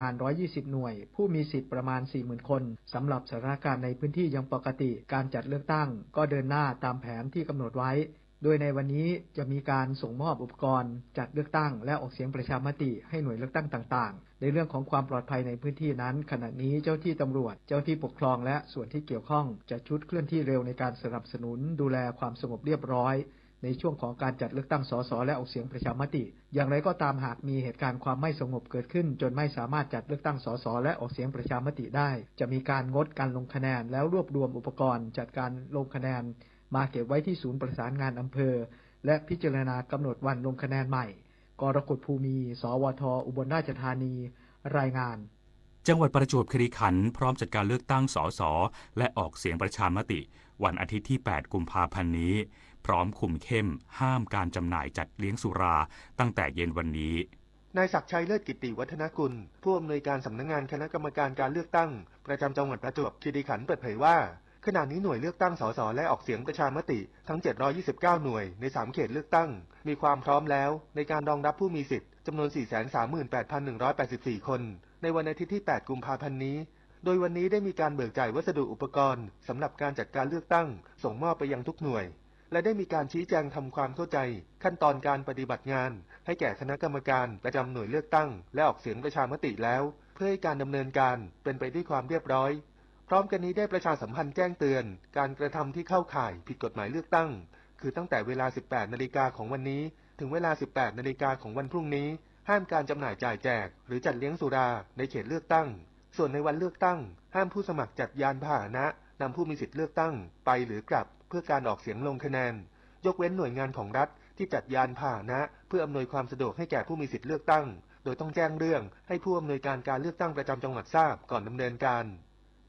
ประมาณ ร้อยยี่สิบ หน่วย ผู้มีสิทธิ์ประมาณ สี่หมื่น คน สำหรับสถานการณ์ในพื้นที่ยังปกติ การจัดเลือกตั้งก็เดินหน้าตามแผนที่กำหนดไว้ โดยในวันนี้จะมีการส่งมอบอุปกรณ์จัดเลือกตั้งและออกเสียงประชามติให้หน่วยเลือกตั้งต่างๆ ในเรื่องของความปลอดภัยในพื้นที่นั้น ขณะนี้เจ้าที่ตำรวจ เจ้าที่ปกครองและส่วนที่เกี่ยวข้องจัดชุดเคลื่อนที่เร็วในการสนับสนุนดูแลความสงบเรียบร้อย ในช่วงของการจัดเลือกตั้ง สส และออกเสียงประชามติ อย่างไรก็ตาม หากมีเหตุการณ์ความไม่สงบเกิดขึ้นจนไม่สามารถจัดเลือกตั้ง สส และออกเสียงประชามติได้ จะมีการงดการลงคะแนน แล้วรวบรวมอุปกรณ์จัดการลงคะแนน มาเก็บไว้ที่ศูนย์ประสานงานอำเภอ และพิจารณากำหนดวันลงคะแนนใหม่ กรกฎ ภูมี สวท อุบลราชธานี รายงาน จังหวัดประจวบคีรีขันธ์พร้อมจัดการเลือกตั้ง สส และออกเสียงประชามติ วันอาทิตย์ที่ แปด กุมภาพันธ์นี้ พร้อมคุมเข้มห้ามการจำหน่ายจัดเลี้ยงสุราตั้งแต่เย็นวันนี้ นายศักดิ์ชัย เลิศกิตติวัฒนกุล ผู้อำนวยการสำนักงานคณะกรรมการการเลือกตั้งประจำจังหวัดประจวบคีรีขันธ์เปิดเผยว่า ขณะนี้หน่วยเลือกตั้ง สส และออกเสียงประชามติทั้ง เจ็ดร้อยยี่สิบเก้า หน่วยใน สาม เขตเลือกตั้ง มีความพร้อมแล้วในการรองรับผู้มีสิทธิ์จำนวน สี่แสนสามหมื่นแปดพันหนึ่งร้อยแปดสิบสี่ คน ในวันอาทิตย์ที่ แปด กุมภาพันธ์นี้ โดยวันนี้ได้มีการเบิกจ่ายวัสดุอุปกรณ์สำหรับการจัดการเลือกตั้งส่งมอบไปยังทุกหน่วย และได้มีการชี้แจงทำความเข้าใจขั้นตอนการปฏิบัติงานให้แก่คณะกรรมการประจำหน่วยเลือกตั้งและออกเสียงประชามติแล้ว เพื่อให้การดำเนินการเป็นไปด้วยความเรียบร้อย พร้อมกันนี้ได้ประชาสัมพันธ์แจ้งเตือนการกระทำที่เข้าข่ายผิดกฎหมายเลือกตั้ง คือตั้งแต่เวลา สิบแปด นาฬิกาของวันนี้ ถึงเวลา สิบแปด นาฬิกาของวันพรุ่งนี้ ห้ามการจำหน่ายจ่ายแจก หรือจัดเลี้ยงสุราในเขตเลือกตั้ง ส่วนในวันเลือกตั้ง ห้ามผู้สมัครจัดยานพาหนะนำผู้มีสิทธิ์เลือกตั้งไปหรือกลับเพื่อการออกเสียงลงคะแนน ยกเว้นหน่วยงานของรัฐที่จัดยานพาหนะเพื่ออำนวยความสะดวกให้แก่ผู้มีสิทธิ์เลือกตั้ง โดยต้องแจ้งเรื่องให้ผู้อำนวยการการเลือกตั้งประจำจังหวัดทราบก่อนดำเนินการ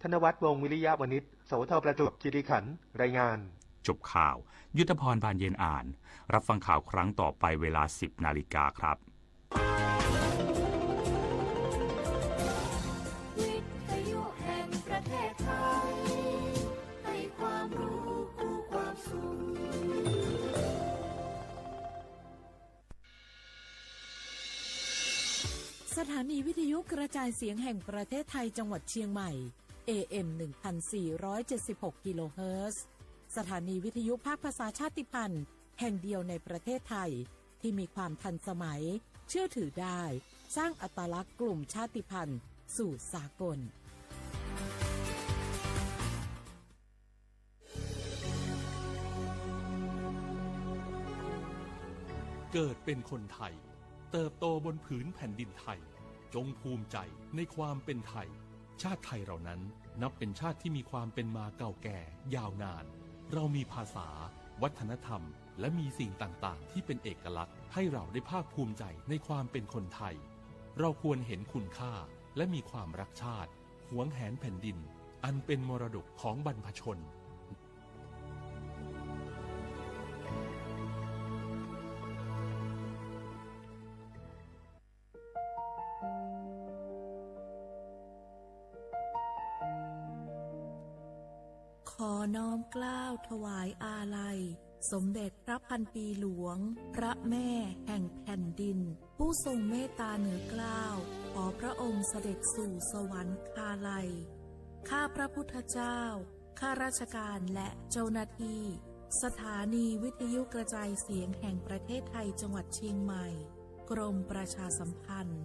ธนวัฒน์ วงศ์วิริยะวณิช สวท ประจวบคีรีขันธ์ รายงาน จบข่าว ยุทธพร บานเย็นอ่าน รับฟังข่าวครั้งต่อไปเวลา สิบ นาฬิกาครับ วิทยุแห่งประเทศไทย ให้ความรู้คู่ความสุข สถานีวิทยุกระจายเสียงแห่งประเทศไทยจังหวัดเชียงใหม่ เอเอ็ม หนึ่งพันสี่ร้อยเจ็ดสิบหก กิโลเฮิรตซ์ สถานีวิทยุภาคภาษาชาติพันธุ์แห่งเดียวในประเทศไทย ที่มีความทันสมัย เชื่อถือได้ สร้างอัตลักษณ์กลุ่มชาติพันธุ์สู่สากล เกิดเป็นคนไทย เติบโตบนผืนแผ่นดินไทย จงภูมิใจในความเป็นไทย ชาติไทยเรานั้นนับเป็นชาติที่มีความเป็นมาเก่าแก่ยาวนาน เรามีภาษา วัฒนธรรม และมีสิ่งต่างๆ ที่เป็นเอกลักษณ์ ให้เราได้ภาคภูมิใจในความเป็นคนไทย เราควรเห็นคุณค่า และมีความรักชาติ หวงแหนแผ่นดิน อันเป็นมรดกของบรรพชน ขอน้อมเกล้าถวายอาลัย สมเด็จพระพันปีหลวง พระแม่แห่งแผ่นดิน ผู้ทรงเมตตาเหนือเกล้า ขอพระองค์เสด็จสู่สวรรคาลัย ข้าพระพุทธเจ้า ข้าราชการและเจ้าหน้าที่ สถานีวิทยุกระจายเสียงแห่งประเทศไทยจังหวัดเชียงใหม่ กรมประชาสัมพันธ์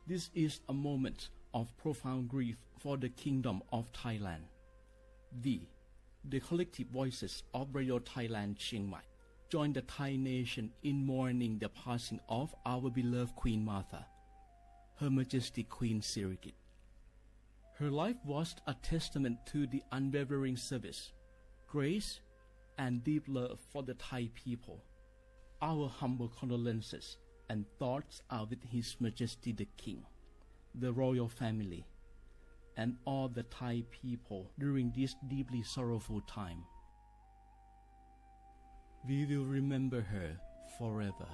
This is a moment of profound grief for the Kingdom of Thailand. We, the collective voices of Radio Thailand Chiang Mai, join the Thai nation in mourning the passing of our beloved Queen Mother, Her Majesty Queen Sirikit. Her life was a testament to the unwavering service, grace, and deep love for the Thai people. Our humble condolences and thoughts are with His Majesty the King, the royal family, and all the Thai people during this deeply sorrowful time. We will remember her forever.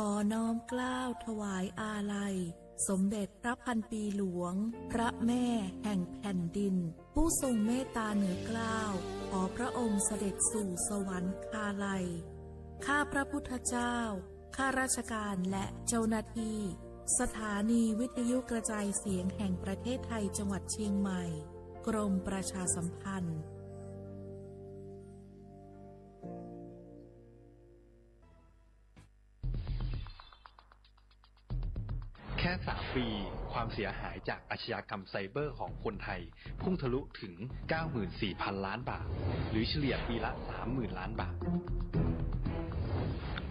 ขอน้อมเกล้าถวายอาลัยสมเด็จพระพันปีหลวง พระแม่แห่งแผ่นดิน ผู้ทรงเมตตาเหนือกล้าว ขอพระองค์เสด็จสู่สวรรคาลัย ข้าพระพุทธเจ้า ข้าราชการและเจ้าหน้าที่ สถานีวิทยุกระจายเสียงแห่งประเทศไทยจังหวัดเชียงใหม่ กรมประชาสัมพันธ์ แค่ สาม ปี ความเสียหายจากอาชญากรรมไซเบอร์ของคนไทย พุ่งทะลุถึง เก้าหมื่นสี่พัน ล้านบาท หรือเฉลี่ยปีละ สามหมื่น ล้านบาท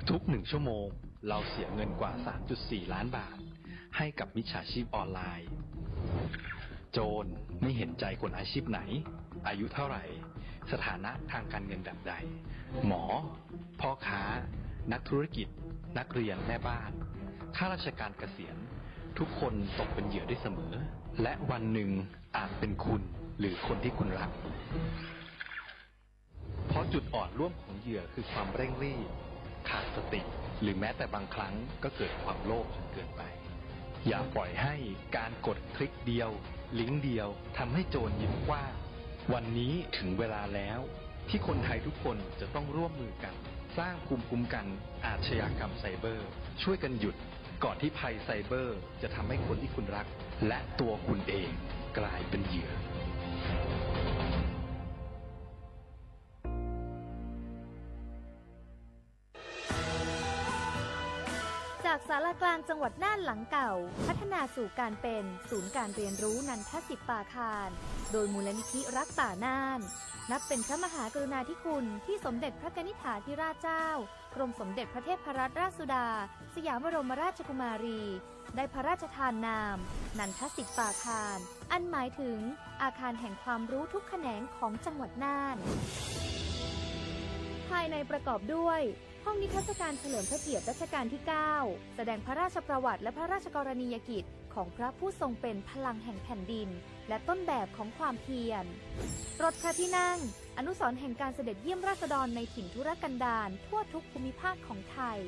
ทุกหนึ่งชั่วโมง เราเสียเงินกว่า สามจุดสี่ ล้านบาท ให้กับมิจฉาชีพออนไลน์ โจรไม่เห็นใจคนอาชีพไหน อายุเท่าไหร่ สถานะทางการเงินแบบใด หมอ พ่อค้า นักธุรกิจ นักเรียน แม่บ้าน ข้าราชการเกษียณ ทุกคนตกเป็นเหยื่อได้เสมอ และวันหนึ่งอาจเป็นคุณหรือคนที่คุณรัก เพราะจุดอ่อนร่วมของเหยื่อคือความเร่งรีบ ขาดสติ หรือแม้แต่บางครั้งก็เกิดความโลภจนเกินไป อย่าปล่อยให้การกดคลิกเดียว ลิงก์เดียว ทำให้โจรยิ้มกว้าง วันนี้ถึงเวลาแล้ว ที่คนไทยทุกคนจะต้องร่วมมือกัน สร้างภูมิคุ้มกันอาชญากรรมไซเบอร์ ช่วยกันหยุด ก่อนที่ภัยไซเบอร์จะทำให้คนที่คุณรัก และตัวคุณเองกลายเป็นเหยื่อ จากศาลากลางจังหวัดน่านหลังเก่า พัฒนาสู่การเป็นศูนย์การเรียนรู้นันทสิทธิ์ปาคาร โดยมูลนิธิรักป่าน่าน นับเป็นพระมหากรุณาธิคุณที่สมเด็จพระกนิษฐาธิราชเจ้า กรมสมเด็จพระเทพรัตนราชสุดา สยามบรมราชกุมารี ได้พระราชทานนาม นันทสิทธิ์ปาคาร อันหมายถึงอาคารแห่งความรู้ทุกแขนงของจังหวัดน่าน ภายในประกอบด้วย ห้องนิทรรศการเฉลิมพระเกียรติรัชกาลที่ เก้า แสดงพระราชประวัติและพระราชกรณียกิจของพระผู้ทรงเป็นพลังแห่งแผ่นดิน และต้นแบบของความเพียร รถพระที่นั่ง อนุสรณ์แห่งการเสด็จเยี่ยมราษฎรในถิ่นทุรกันดารทั่วทุกภูมิภาคของไทย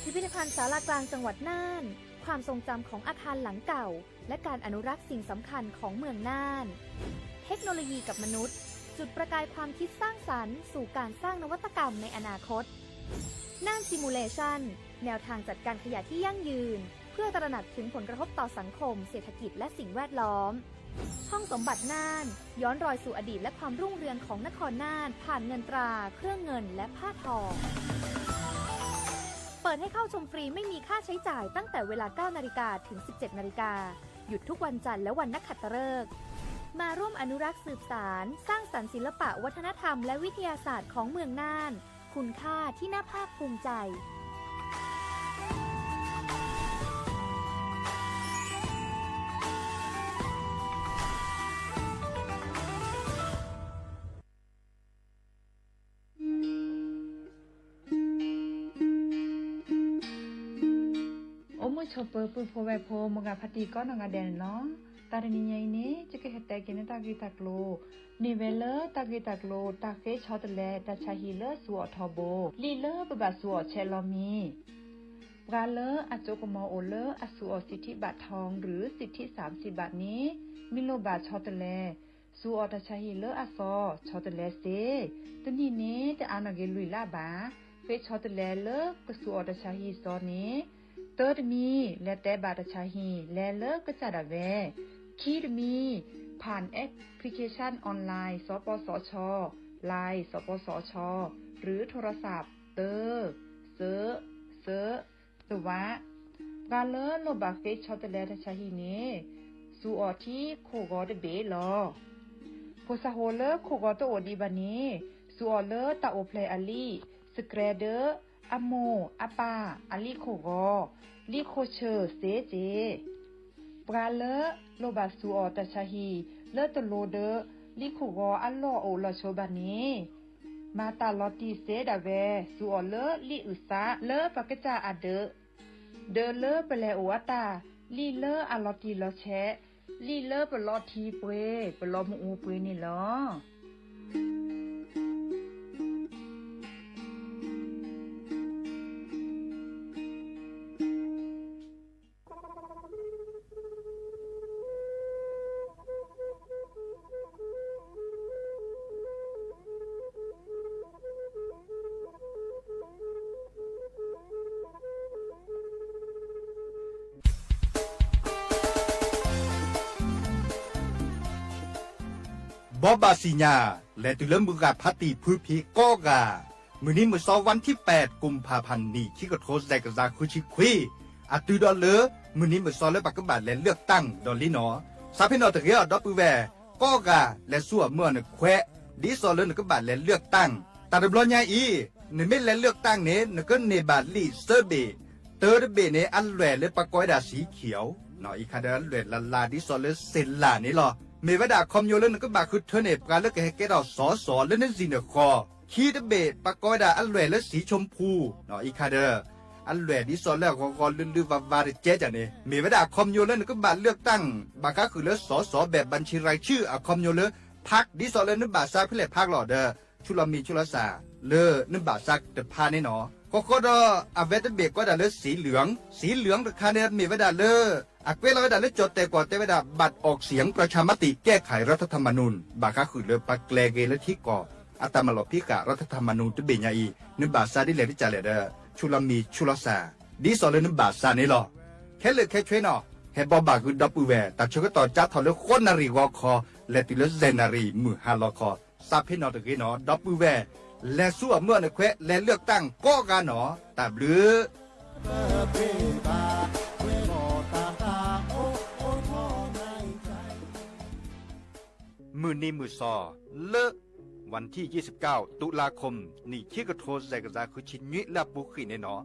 พิพิธภัณฑ์ศาลากลางจังหวัดน่าน ความทรงจำของอาคารหลังเก่า และการอนุรักษ์สิ่งสำคัญของเมืองน่าน เทคโนโลยีกับมนุษย์ จุดประกายความคิดสร้างสรรค์สู่การสร้างนวัตกรรมในอนาคต น่าน Simulation แนวทางจัดการขยะที่ยั่งยืน เพื่อตระหนักถึงผลกระทบต่อสังคม เศรษฐกิจ และสิ่งแวดล้อม ห้องสมบัติน่าน ย้อนรอยสู่อดีตและความรุ่งเรืองของนครน่าน ผ่านเงินตรา เครื่องเงิน และผ้าทอง เปิดให้เข้าชมฟรีไม่มีค่าใช้จ่ายตั้งแต่เวลา เก้านาฬิกา ถึง สิบเจ็ดนาฬิกา หยุดทุกวันจันทร์และวันนักขัตฤกษ์ มาร่วมอนุรักษ์สืบสาน สร้างสรรค์ศิลปะวัฒนธรรมและวิทยาศาสตร์ของเมืองน่าน คุณค่าที่น่าภาคภูมิใจ အိၣ်မုာ်ဆိးပၢၤပုၢ်ဖိဝဲၢ်ဖိ မိၢ်ဂၤဖါတံၢ်ကိးနီၢ်ဂၤဒဲးန့ၣ်လီၤ. တၢ်တနံၤညါအံၤန့ၣ် ယကဟဲတဲက့ၤန့ၢ်တၢ်ဂ့ၢ်တၢ်ကျိၤ မ့ၢ်ဝဲလၢတၢ်ဂ့ၢ်တၢ်ကျိၤ တၢ်ဃ့ဆီတလဲ တၢ်ဆါဟံၣ်လၢစူၤအီၣ်ထီဘိ လံာ်လၢပဘၣ်စူၤအီၣ်ဆဲးလီၤမံၤ ပှၤလၢအစိကမီၤအိၣ်လၢအစူၤအီၣ် สิทธิบัตรทอง หรือ สิทธิสามสิบบาท န့ၣ် မ့ၢ်လိၣ်ဘၣ်ဆီတလဲ စူၤအီၣ်တၢ်ဆါဟံၣ်လၢအစီၤ ဆီတလဲစ့ တနံၣ်န့ၣ် တအါနီၣ်က့ၤလွံၢ်လါဘၣ်. ဃ့ဆီတလဲလၢကစူၤအီၣ်တၢ်ဆါဟံၣ်စီၤန့ၣ် တၢတမံၤ လဲၤတဲဘၣ်တၢ်ဆါဟံၣ် လဲၤလၢကစၢ်ဒၣ်ဝဲ ခံတမံၤ ผ่านแอปพลิเคชันออนไลน์ สปสช ไลน์ สปสช หรือโทรศัพท์ တၢ စၢ စၢ တဝး ပှၤလၢလိၣ်ဘၣ်ဃ့ဆီတလဲတၢ်ဆါဟံၣ်န့ၣ် စူၤအီၣ်ထံခိၣ်ဂီၤတဘ့ၣ်လီၤ. ဖိသၣ်ဖိလၢခိၣ်ဂီၤတအိၣ်ဒံးဘၣ်န့ၣ် စူၤအီၣ်လၢတၢ်အိၣ်ဖျဲၣ်အလံာ် စကြဲဒၢ အမိၢ်အပၢ်အလံာ်ခိၣ်ဂီၤ လံာ်ခိၣ်ဆၢၣ်စ့စ့ ပှၤလၢလိၣ်ဘၣ်စူၤအီၣ်တၢ်ဆါဟံၣ်လၢတလိၤဒီး လံာ်ခိၣ်ဂီၤအလီၢ်အိၣ်လီၤဆိဘၣ်န့ၣ် မၤတၢ်လီၤတံၢ်စ့ဒၣ်ဝဲ စူၤအီၣ်လၢလံာ်အုၣ်သးလၢပကစၢ်အဒၢး ဒၢးလၢပလဲၤအိၣ်အတၢ် လံာ်လၢအလီၤတံၢ်လီၤဆဲး လံာ်လၢပလီထံပှ့ၤ ပလီမ့ၣ်အူပှ့ၤန့ၣ်လီၤ. ဘီဘၣ်စံၣ်ညါ လဲၤတုၤလၢမုၢ်ဂၢ်ဖးတံၢ်ဖုဖံးကိးဂၤ, မုၢ်နံၤမုၢ်သီ ဝၣ်ထံၣ်ပၢၣ် ကုမ်ၽၣ်ဖၣ်နံၣ် ခံကထိစဲးကစၢ်ဃုဆံခွံ, အတုၤဒီးလၢ မုၢ်နံၤမုၢ်သီလၢပကဘၣ်လဲၤလၢၣ်ကတၢၣ်ဒီးလံနီၤ, စးဖ့ၣ်နီၣ်တဂ့ၤအီၤ ဒီပုၢ်ဝဲၢ်ကိးဂၤ လဲၤဆူအမုၢ်အီၣ်နခွဲး ဒ်သိးလၢနကဘၣ်လဲၤလၢၣ်ကတၢၣ်, တၢ်တဘျီညါအံၤ နမ့ၢ်လဲၤလၢၣ်ကတၢၣ်န့ၣ် နကန့ၢ်ဘၣ်လံာ်သၢဘ့ၣ်, တၢတဘ့ၣ်န့ၣ် အလွဲၢ်လၢပကိးဝဲဒၣ် စံခံအီၤ, အံၤခါဒီးအလွဲၢ်လၢ်လၢ်ဒ်သိးလၢစ့လၢ်န့ၣ်လီၤ. မ့ၢ်ဝဲဒၣ်အခီပညီလၢနကဘၣ်ဃုထၢန့ၢ် ပှၤလၢကဟဲကဲထီၣ်စီၤစီၤလၢနစံၣ်နဃီ, ခံတဘ့ၣ် ပကိးဝဲဒၣ်အလွဲၢ်လၢ စံဆိဖူ, အံၤခါဒီး အလွဲၢ်ဒ်သိးလၢအဂီၤဂီၤလုၢ်လုၢ်ဝါဝါတကဲကန့ၣ် မ့ၢ်ဝဲဒၣ်အခီပညီလၢနကဘၣ်လၢၣ်ကတၢၣ် ဘၣ်ဃးဃုာ်လၢစီၤစီၤ ဘဲၣ်ဘၣ်ဆံရၤဆူၣ် အခီပညီလၢ ဖးဒ်သိးလၢနဘၣ်စးဖဲလဲၣ်ဖးလီၤဒီး ဆူလီၤမံၤဆူလီၤစၢ် လၢနဘၣ်စးတဖၣ်န့ၣ်နီၤ, ဃီဃီဒီး အဝဲတဘ့ၣ်ကိးဝဲဒၣ်လၢ စံလၢၣ်, စံလၢၣ်တခါန့ၣ် မ့ၢ်ဝဲဒၣ်လၢ အကွဲးလီၤဝဲဒၣ်လၢကၠီၣ်တဲၣ်ကွီၢ်တဲဝဲဒၣ် บัตรออกเสียงประชามติแก้ไขรัฐธรรมนูญ ဘၣ်ဃးဃုာ်လၢပှၤကျဲၤဂ့ၤလၢထံကီၢ် အတၢ်မၤလီၢ်ဖံးဃာ် รัฐธรรมนูญ တဘ့ၣ်ညါအံၤ နဘၣ်စးဒ်လဲၣ်တကးလဲၣ်ဒီး ဆူလီၤမံၤဆူလီၤစၢ် ဒ်သိးလၢနဘၣ်စးန့ၣ်လီၤ. ခဲလၢာ်ခဲဆ့နီၤ, ဟဲဘီဘၣ်ဃုာ်ဒီပုၢ်ဝဲၢ် တၢ်ဆၢကတီၢ်ကၠါထီၣ်လၢဃိးနၣ်ရံၣ်ဂီၤခီ လဲၤတုၤလၢယဲၢ်နၣ်ရံၣ်မုၢ်ဟါလီၤခီ, စးဖ့ၣ်နီၣ်တဂ့ၤနီၤ ဒီပုၢ်ဝဲၢ် လဲၤဆူအမုၢ်အီၣ်နခွဲး လဲၤလၢၣ်ကတၢၣ်ကိးဂၤနီၤ တၢ်ဘျုး မုၢ်နံၤမုၢ်သီ လၢ วันที่ยี่สิบเก้า ตุลาคม နံၣ်ခံကထိစဲးကစၢ်ဃုဆံနွံလၢအပူၤဃံးန့ၣ်နီၤ,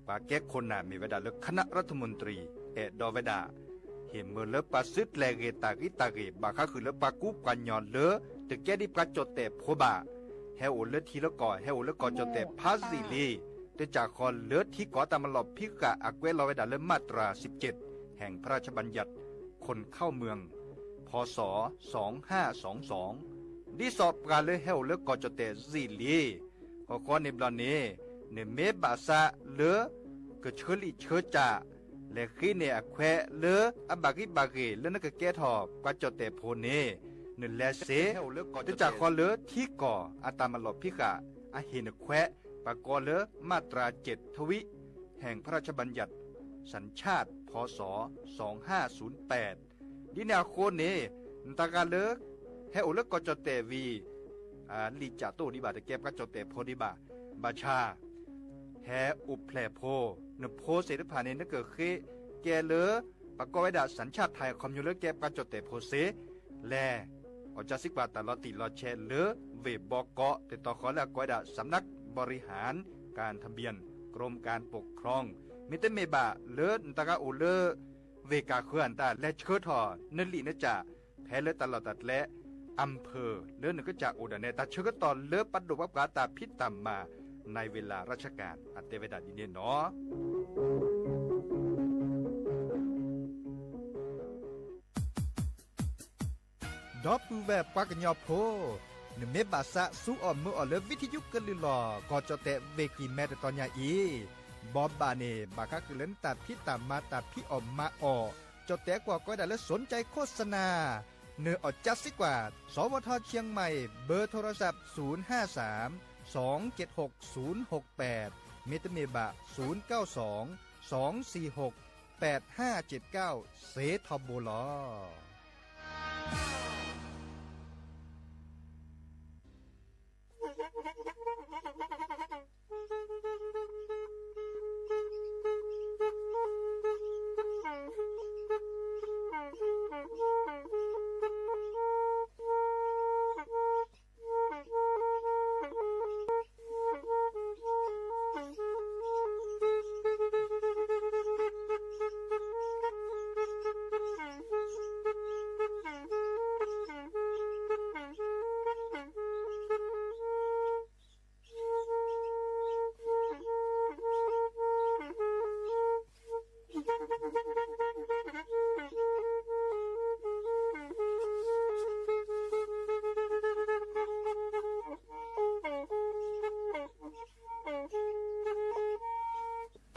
ပှၤကဲခိၣ်နၢ်မ့ၢ်ဝဲဒၣ်လၢ คณะรัฐมนตรี အဲၣ်ဒိးဝဲဒၣ် ဟ့ၣ်မၢလၢပှၤစုကျဲၤဂ့ၤတၢ်ဂံၢ်တၢ်ဂ့ၤ ဘၣ်ဃးဃုာ်လၢပှၤကူပှၤကညီလၢ တကဲဒ်ပှၤကၠီၣ်တဲၣ်ဖိဘၣ်, ဟဲအိၣ်လၢထံလၢကီၢ် ဟဲအိၣ်လၢကီၢ်ကၠီၣ်တဲၣ်ဖးယံာ်လံ, တကးဃီလၢထံကီၢ်တၢ်မၤလီၢ်ဖံးဃာ်အကွဲးလီၤဝဲဒၣ်လၢ มาตราสิบเจ็ด แห่งพระราชบัญญัติคนเข้าเมือง พ.ศ. สองห้าสองสอง ဒ်သိးပှၤလၢဟဲအိၣ်လၢကီၢ်ကၠီၣ်တဲၣ်ယံာ်လံ, ဃီဃီန့ၣ်ဘျီန့ၣ် နမ့ၢ်ဘၣ်စးလၢ ကဆၢလံာ်ဆၢစၢ် လဲၤဃ့န့ၢ်အခွဲးလၢအဘၣ်ဂံၢ်ဘၣ်ဂ့ၤလၢနကကဲထီၣ်ပှၤကၠီၣ်တဲၣ်ဖိန့ၣ် နလဲၤစ့, တကးဃီလၢထံကီၢ်အတၢ်မၤလီၢ်ဖံးဃာ် အဟ့ၣ်နခွဲး ပှၤကိးလၢ มาตราเจ็ดทวี แห่งพระราชบัญญัติสัญชาติ พ.ศ. สองห้าศูนย์แปด ဒ်န့ၣ်အဃိန့ၣ် နတဂၤလၢ ဟဲအိၣ်လၢကီၢ်ကၠီၣ်တဲၣ်ဝံၤ လံာ်စၢ်တအိၣ်ဒံးဘၣ် တကဲပှၤကၠီၣ်တဲၣ်ဖိဒံးဘၣ်, ဘၣ်ဆၣ် ဟဲအိၣ်ဖျဲၣ်ဖိ, နဖိသ့ၣ်တဖၣ်န့ၣ် နကဃ့ကဲလၢ ပှၤကိးဝဲဒၣ် สัญชาติไทย အခီပညီလၢကဲပှၤကၠီၣ်တဲၣ်ဖိစ့, လဲၤ အီၣ်ကၢစံးကွၢ်တၢ်လီၤတံၢ်လီၤဆဲးလၢ ဝ့ၢ်ဘီကီး တတီၤဃီလၢအကိးဝဲဒၣ် สำนักบริหารการทะเบียน กรมการปกครอง မ့တမ့ၢ်ဘၣ်လၢနတဂၤအိၣ်လၢ ဝ့ၢ်ကၢ်ဃၢၤအတၢ် လဲၤဆှၢထီၣ်နလံာ်နကၠၣ် ဖဲလၢတၢ်လီၢ်တၢ်ကျဲ อำเภอ လၢနကစၢ်အိၣ်ဒၣ်နဲ တၢ်ဆၢကတီၢ်လၢပဒိၣ်ပှၤပှၤတၢ်ဖံးတၢ်မၤ ในเวลาราชการ အတဲဝဲဒၣ်ဒ်န့ၣ်နီၤ ဒီပုၢ်ဝဲၢ်ပှၤကညီဖိ, နမ့ၢ်ဘၣ်စးဆူအီၣ်မုၢ်အီၣ်လၢ ဝံထယုကလုၢ်လီၤ ကီၢ်ကၠီၣ်တဲၣ်ဝ့ၢ်ကံၢ်မဲတတီၤညါအံၤ, ဘီဘၣ်န့ၣ် ဘၣ်ဃးဃုာ်လၢနတၢ်ဖံးတၢ်မၤတၢ်ဖံးအီၣ်မၤအီၣ်, ကၠီၣ်တဲၣ်ကွီၢ်ကိးဝဲဒၣ်လၢ สนใจโฆษณา နအီၣ်ကၢစံးကွၢ် สวท เชียงใหม่ เบอร์โทรศัพท์ ศูนย์ห้าสาม สองเจ็ดหก ศูนย์หกแปด မ့တမ့ၢ်ဘၣ် ศูนย์เก้าสอง สองสี่หก แปดห้าเจ็ดเก้า စ့ထီဘိလီၤ.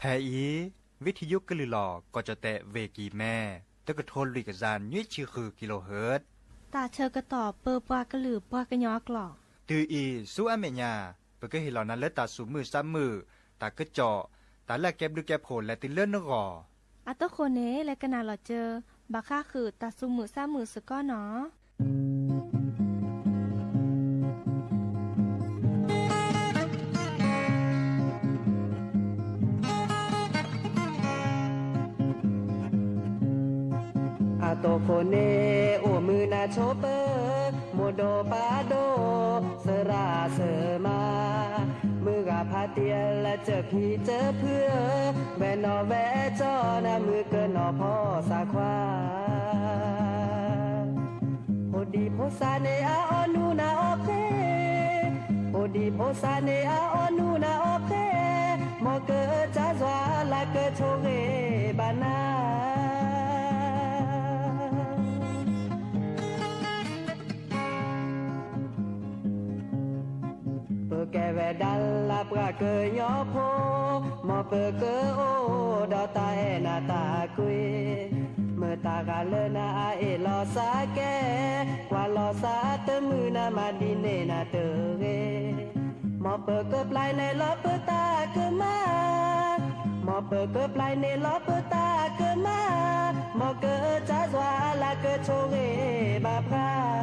ဖဲအံၤ ဝံထယုကလုၢ်လီၤ ကီၢ်ကၠီၣ်တဲၣ်ဝ့ၢ်ကံၢ်မဲ တကထိလွံၢ်ကယၤနွံဆံဃု kilohertz တၢ်ဆၢကတီၢ်ပၢပှၤကလုာ်ပှၤကညီအကျိာ်, တုၤအံၤဆူအမဲာ်ညါ ပကဟ့ၣ်လီၤနၤလၢတၢ်သူၣ်မုာ်သးမုာ်, တၢ်ကစီၣ်, တၢ်လၢအကဲဘျုးကဲဖှိၣ်လဲၤတုၤလၢနဂီၢ်, အတဃိန့ၣ် လဲၤကနၣ်လီၤစၢၤ ဘၣ်ဃးဃုာ်တၢ်သူၣ်မုာ်သးမုာ်စ့ၢ်ကီးနီၤ. တိၢ်ခိၣ်န့ၣ်အိၣ်မုာ်နၤဆိပၢ, မိၢ်ဒိၣ်ပၢ်ဒိၣ် သရၣ်သၢမါ, မုၢ်ဂၤဖးတံၢ်လၢစၢၢ်ဖံးစၢၢ်ဖုဧၢ, ဝဲၢ်နီၣ်ဝဲၢ်ကၠီနၤ မုၢ်ကနီၤဖီသးခွါ ဖိဒံဖိသၣ်န့ၣ်အအီၣ်နူနၤအီၣ်ဃ့, ဖိဒံဖိသၣ်န့ၣ်အအီၣ်နူနၤအီၣ်ဃ့, မ်ကစၢ်ယွၤလၢကဆိၣ်ဂ့ၤဘၣ်နၤ. ပကဲဝဲဒၣ်လၢပှၤကညီဖိ, မ်ပကအိၣ်ဒီးတၢ်အဲၣ်နၤတၢ်ကွံ, မုၢ်တၢ်ဂၤလၢနၤအအ့ၣ်လိာ်သးကဲ, ကွၢ်လိာ်သးတမုာ်နၤမၤဒ်န့ၣ်နၤတဂ့ၤ. မ်ပကပျဲန့ၢ်လီၤပတၢ်ကမၣ်, မ်ပကပျဲန့ၢ်လီၤပတၢ်ကမၣ်, မ်ကစၢ်ယွၤလၢကဆိၣ်ဂ့ၤဘၣ်ပှၤ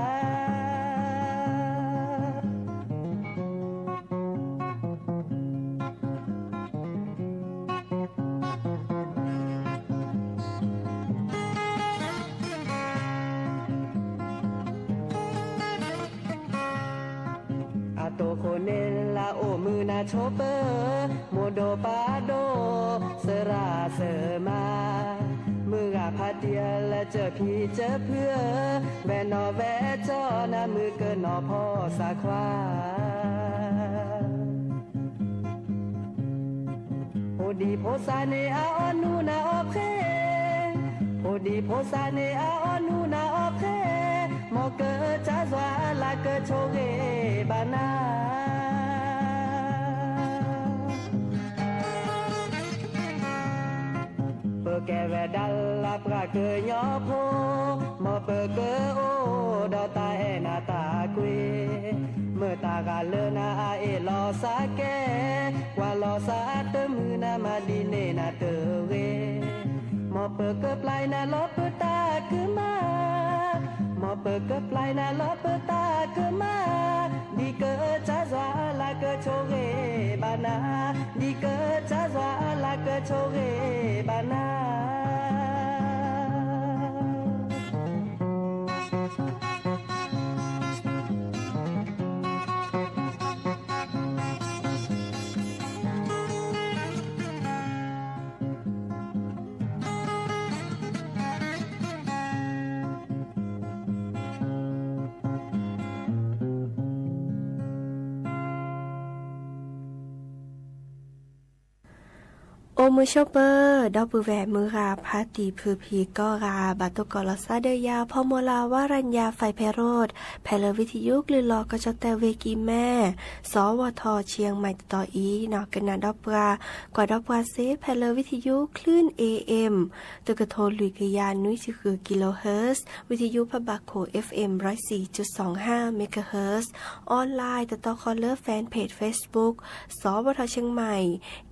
အတိၢ်ခိၣ်န့ၣ်လၢအိၣ်မုာ်နၤဆိပၢ, မိၢ်ဒိၣ်ပၢ်ဒိၣ် သရၣ်သၢမါ, မုၢ်ဂၤဖးတံၢ်လၢစၢၢ်ဖံးစၢၢ်ဖုဧၢ, ဝဲၢ်နီၣ်ဝဲၢ်ကၠီနၤ မုၢ်ကနီၤဖီသးခွါ ဖိဒံဖိသၣ်န့ၣ်အအီၣ်နူနၤအီၣ်ဃ့, ဖိဒံဖိသၣ်န့ၣ်အအီၣ်နူနၤအီၣ်ဃ့, မ်ကစၢ်ယွၤလၢကဆိၣ်ဂ့ၤဘၣ်နၤ ပကဲဝဲဒၣ်လၢပှၤကညီဖိ, မ်ပကအိၣ်ဒီးတၢ်အဲၣ်နၤတၢ်ကွံ, မုၢ်တၢ်ဂၤလၢနၤအအ့ၣ်လိာ်သးကဲ, ကွၢ်လိာ်သးတမုာ်နၤမၤဒ်န့ၣ်နၤတဂ့ၤ. မ်ပကပျဲန့ၢ်လီၤပတၢ်ကမၣ်, မ်ပကပျဲန့ၢ်လီၤပတၢ်ကမၣ်, ဒ်ကစၢ်ယွၤလၢကဆိၣ်ဂ့ၤဘၣ်နၤ, ဒ်ကစၢ်ယွၤလၢကဆိၣ်ဂ့ၤဘၣ်နၤ အိၣ်မုာ်ဆိပၢ, ဒီပုၢ်ဝဲၢ်မုၢ်ဂၤဖးတံၢ်ဖုဖံးကိးဂၤ ဘၣ်တိၢ်ကီးလီၤသးဒီးယၤ ဖီမိၢ်လၤ ဝါရညါ ဖဲးဖဲးရိၣ် ဖဲလၢဝံထယုကလုၢ်လီၤကီၢ်ကၠီၣ်တဲၣ်ဝ့ၢ်ကံၢ်မဲ, စီၤဝီၤထီၣ် ဆံယဲၢ်မံးတတီၤအံၤန့ၣ် ကနၣ်ဒီးပှၤ, ကွၢ်ဒီးပှၤစ့ၢ် ဖဲလၢဝံထယု คลื่น เอ เอ็ม တကထိလွံၢ်ကယၤနွံဆံဃု kilohertz, ဝံထယုဖးဘၣ်ခိၣ် เอฟเอ็ม ร้อยสี่จุดสองห้า megahertz, online တတီဃီလၢ fanpage Facebook စီၤဝီၤထီၣ် เชียงใหม่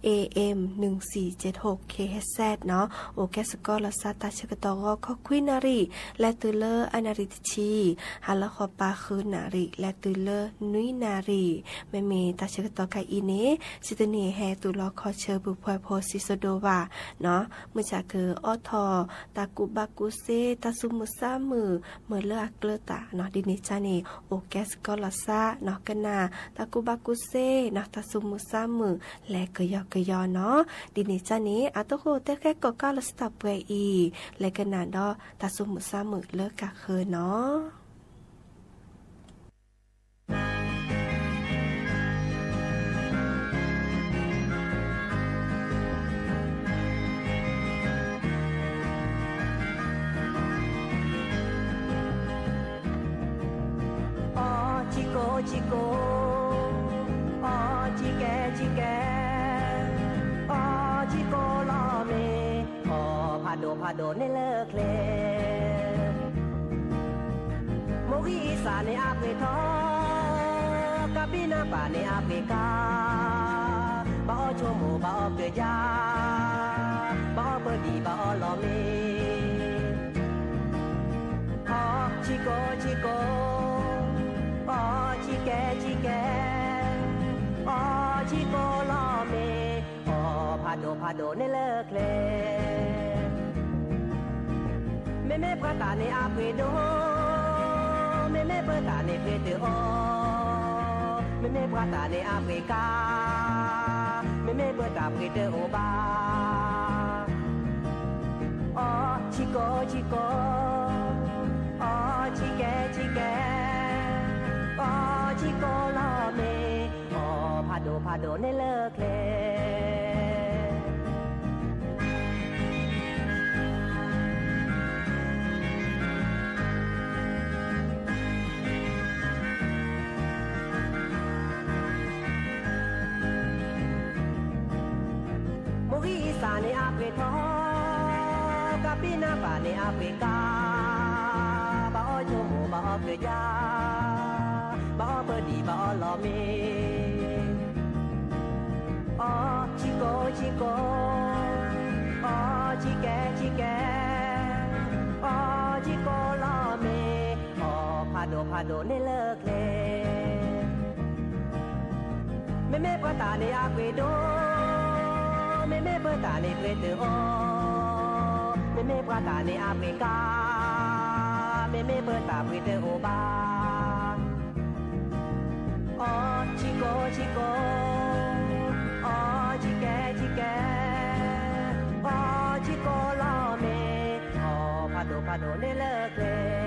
เอ เอ็ม หนึ่งสี่เจ็ดหก เค เอช เอส เอส န့ၣ် အိၣ်ကဲစ့ၢ်ကီးလီၤသး တၢ်ဆၢကတီၢ် ဂီၤခီခွံနၣ်ရံၣ် လဲၤတုၤလၢအနၣ်ရံၣ်တဆံ, ဟါလီၤဃီပၤဃုနၣ်ရံၣ် လဲၤတုၤလၢနွံနၣ်ရံၣ်, မ့မ့ၢ်တၢ်ဆၢကတီၢ်ခဲအံၤန့ၣ် စံးတန့ၢ်ဟဲတုၤလီၤခီဆၢပူၤဖှဲးဖိစံးစိဒိၣ်ဘၣ်န့ၣ်, မုၢ်ဆါကအိးထီၣ် တၢ်ကူၣ်ဘၣ်ကူၣ်စ့ တၢ်သူၣ်မုာ်သးမုာ် မ့ၢ်လၢအကျၢၤတၢ်န့ၣ် ဒ်န့ၣ်ကန့ၣ် အိၣ်ကဲစ့ၢ်ကီးလီၤသး ကနၣ် တၢ်ကူၣ်ဘၣ်ကူၣ်စ့န့ၣ် တၢ်သူၣ်မုာ်သးမုာ် လဲၤကယီကယီန့ၣ်, ဒ်န့ၣ်ကန့ၣ် အတၢ်ဃိတဲဃဲကိးကးလီၤစတၢ်ပှဲၤအံၤ လဲၤကနၣ်ဒီး တၢ်သူၣ်မုာ်သးမုာ်လၢကဃၢၤန့ၣ် အီၣ် ဆံကိၣ်ဆံကိၣ်, အီၣ် ဆံကဲဆံကဲ, အီၣ် ဆံကိၣ်လီၤမ့ၢ်, အီၣ် ဖးဒိၣ်ဖးဒိၣ်န့ၣ်လၢချ့ မိၢ်ဂံၢ်အံသၣ်န့ၣ်အပှ့ၤထီ, ကၣ်ဘံၣ်နါပၢ်န့ၣ်အပှ့ၤကါ, ဘၣ်အီၣ်ဆိကမိၣ် ဘၣ်အီၣ်ကဒါ, ဘၣ်အီၣ်ပဒံၣ် ဘၣ်အီၣ်လီၤမ့ၢ်, အီၣ် ဆံကိၣ်ဆံကိၣ်, အီၣ် ဆံကဲဆံကဲ, အီၣ် ဆံကိၣ်လီၤမ့ၢ်, အီၣ် ဖးဒိၣ်ဖးဒိၣ်န့ၣ်လၢချ့ မ့မ့ၢ်ပှၤတၢ်န့ၣ်အပှ့ၤဒိၣ်, မ့မ့ၢ်ပှၤတၢ်န့ၣ်ပှ့ၤတအီ, မ့မ့ၢ်ပှၤတၢ်န့ၣ်အပှ့ၤကါ, မ့မ့ၢ်ပှၤတၢ်ပှ့ၤတအိၣ်ဘၣ်. အီဆံကိၣ်ဆံကိၣ်, အီဆံကဲဆံကဲ, အီဆံကိၣ်လီၤမ့ၢ်, အီဖးဒိၣ်ဖးဒိၣ်န့ၣ်လၢကျဲ မိၢ်ဂံၢ်အံသၣ်န့ၣ်အပှ့ၤထီ, ကပံနါဘၣ်န့ၣ်အပှ့ၤကါ, ဘၣ်အီဆိမိၣ်ဘၣ်အီကယၤ, ဘၣ်အီပဒံၣ်ဘၣ်အီလီၤမ့ၢ်, အီဆံကိၣ်ဆံကိၣ်, အီဆံကဲဆံကဲ, အီဆံကိၣ်လီၤမ့ၢ်, အီဖးဒိၣ်ဖးဒိၣ်န့ၣ်လၢကျဲ မ့မ့ၢ်ပှၤတၢ်န့ၣ်အပှ့ၤဒိၣ်, မ့မ့ၢ်ပှၤတၢ်န့ၣ်ပှ့ၤတအီ, မ့မ့ၢ်ပှၤတၢ်န့ၣ်အပှ့ၤကါ, မ့မ့ၢ်ပှၤတၢ်ပှ့ၤတအိၣ်ဘၣ်. အီဆံကိၣ်ဆံကိၣ်, အီဆံကဲဆံကဲ, အီဆံကိၣ်လီၤမ့ၢ်, အီဖးဒိၣ်ဖးဒိၣ်န့ၣ်လၢကျဲ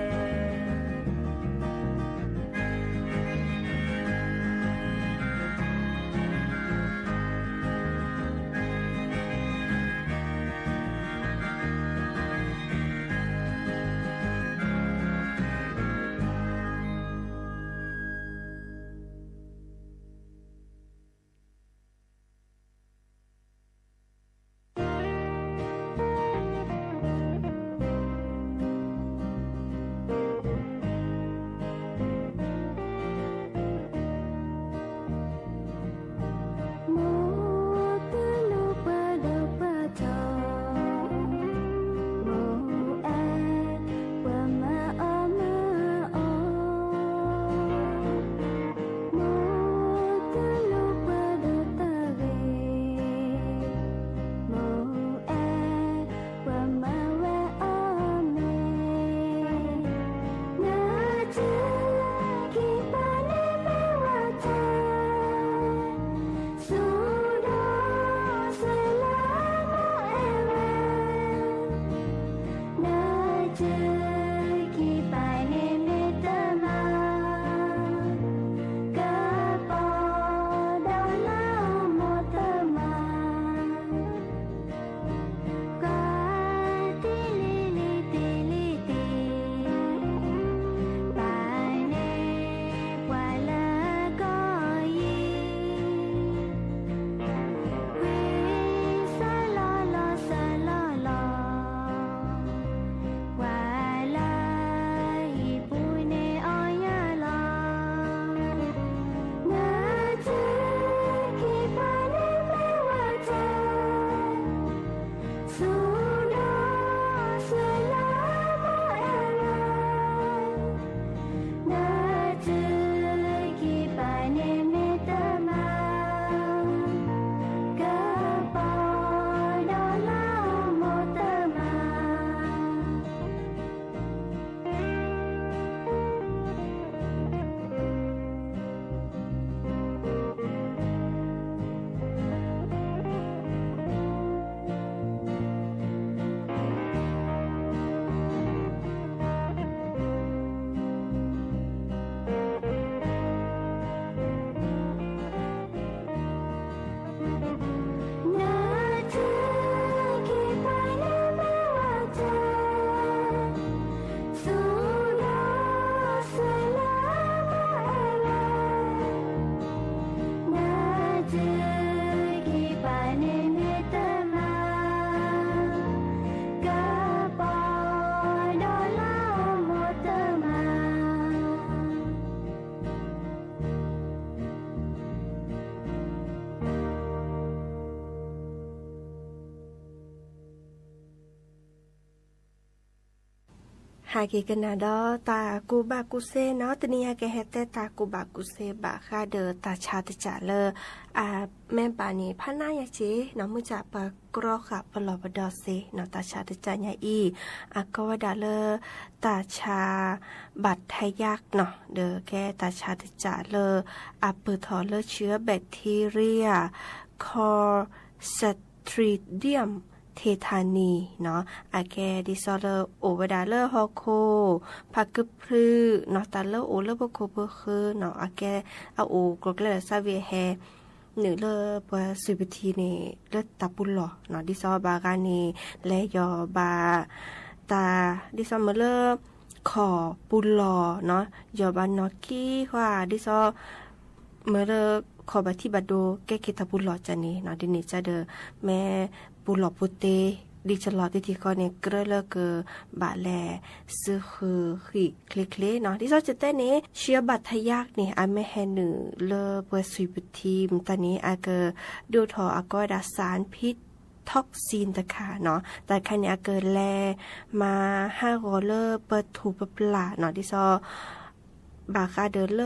ဟဲက့ၤကနၣ်ဒီးတၢ်ကူၣ်ဘၣ်ကူၣ်သ့နီၤ, တနံၤအံၤကဟဲတဲတၢ်ကူၣ်ဘၣ်ကူၣ်သ့ဘၣ်ဃးဒီးတၢ်ဆါတစၢ်လၢ အမ့ၢ်ဘၣ်န့ၣ် ဖးနါယၤက့နီၤ, မုၢ်စၢ်ပှၤကြီဃာ်ပလီၢ်ပဒီသ့နီၤ, တၢ်ဆါတစၢ်ညါအံၤ အကိးဝဲဒၣ်လၢ တၢ်ဆါ ဘၣ်ထယၣ်နီၤ, ဒီးကဲတၢ်ဆါတစၢ်လၢ အပၢၢ်ထီၣ်လၢဆံးအၢ bacteria Clostridium tetani နီၤ, အကဲဒ်သိးလၢအိၣ်ဝဲဒၣ်လၢဟီၣ်ခိၣ် ဖးကဖျုးနီၤ, တၢ်လၢအိၣ်လၢပခိၣ်ပဃၢၤနီၤ, အကဲအအိၣ်ကျိၤကျဲလၢာ်သးဝံၣ်အဟဲ နုာ်လၢပှၤသွံၣ်ပထံန့ၣ် လၢတၢ်ပူၤလီၢ်နီၤ, ဒ်သိးဘၣ်ဂၤန့ၣ် လဲၤယီၤဘၣ် တၢ် ဒ်သိးမ့ၢ်လၢ ခီၣ်ပူၤလီၢ်နီၤ, ယီၤဘၣ်နီၢ်ကံဃီဧါ, ဒ်သိး မ့ၢ်လၢ ခီၣ်ဘၣ်ထံၣ်ဘၣ်ဒိ ကဲက့ၤတၢ်ပူၤလီၢ်ကန့ၣ်နီၤ, ဒ်န့ၣ်ကဒီး မ့ၢ်ပူၤလီၢ်ပူၤတ့ ဒ်ကလီၤတထံၣ်ဃီန့ၣ် ကြၢးလၢကဘၣ်လဲၤ စုဃုာ်ဃံၣ်ချ့ချ့နီၤ, ဒ်သိးကတဲန့ၣ် ဆံးအၢ ဘၣ်ထယၣ်န့ၣ် အမ့ၢ်ဟဲနုာ်လၢပှၤသွံၣ်ပထံမတၤန့ၣ် အကဒိၣ်ထီၣ်အကိးဝဲဒၣ် စၣ်ဖံး toxin တခါနီၤ, တၢ်တခါန့ၣ် အကလဲၤမၤဟးဂီၤလၢပထူၣ်ပပျၢ်နီၤ, ဒ်သိး ဘၣ်ဃးဒီးလၢ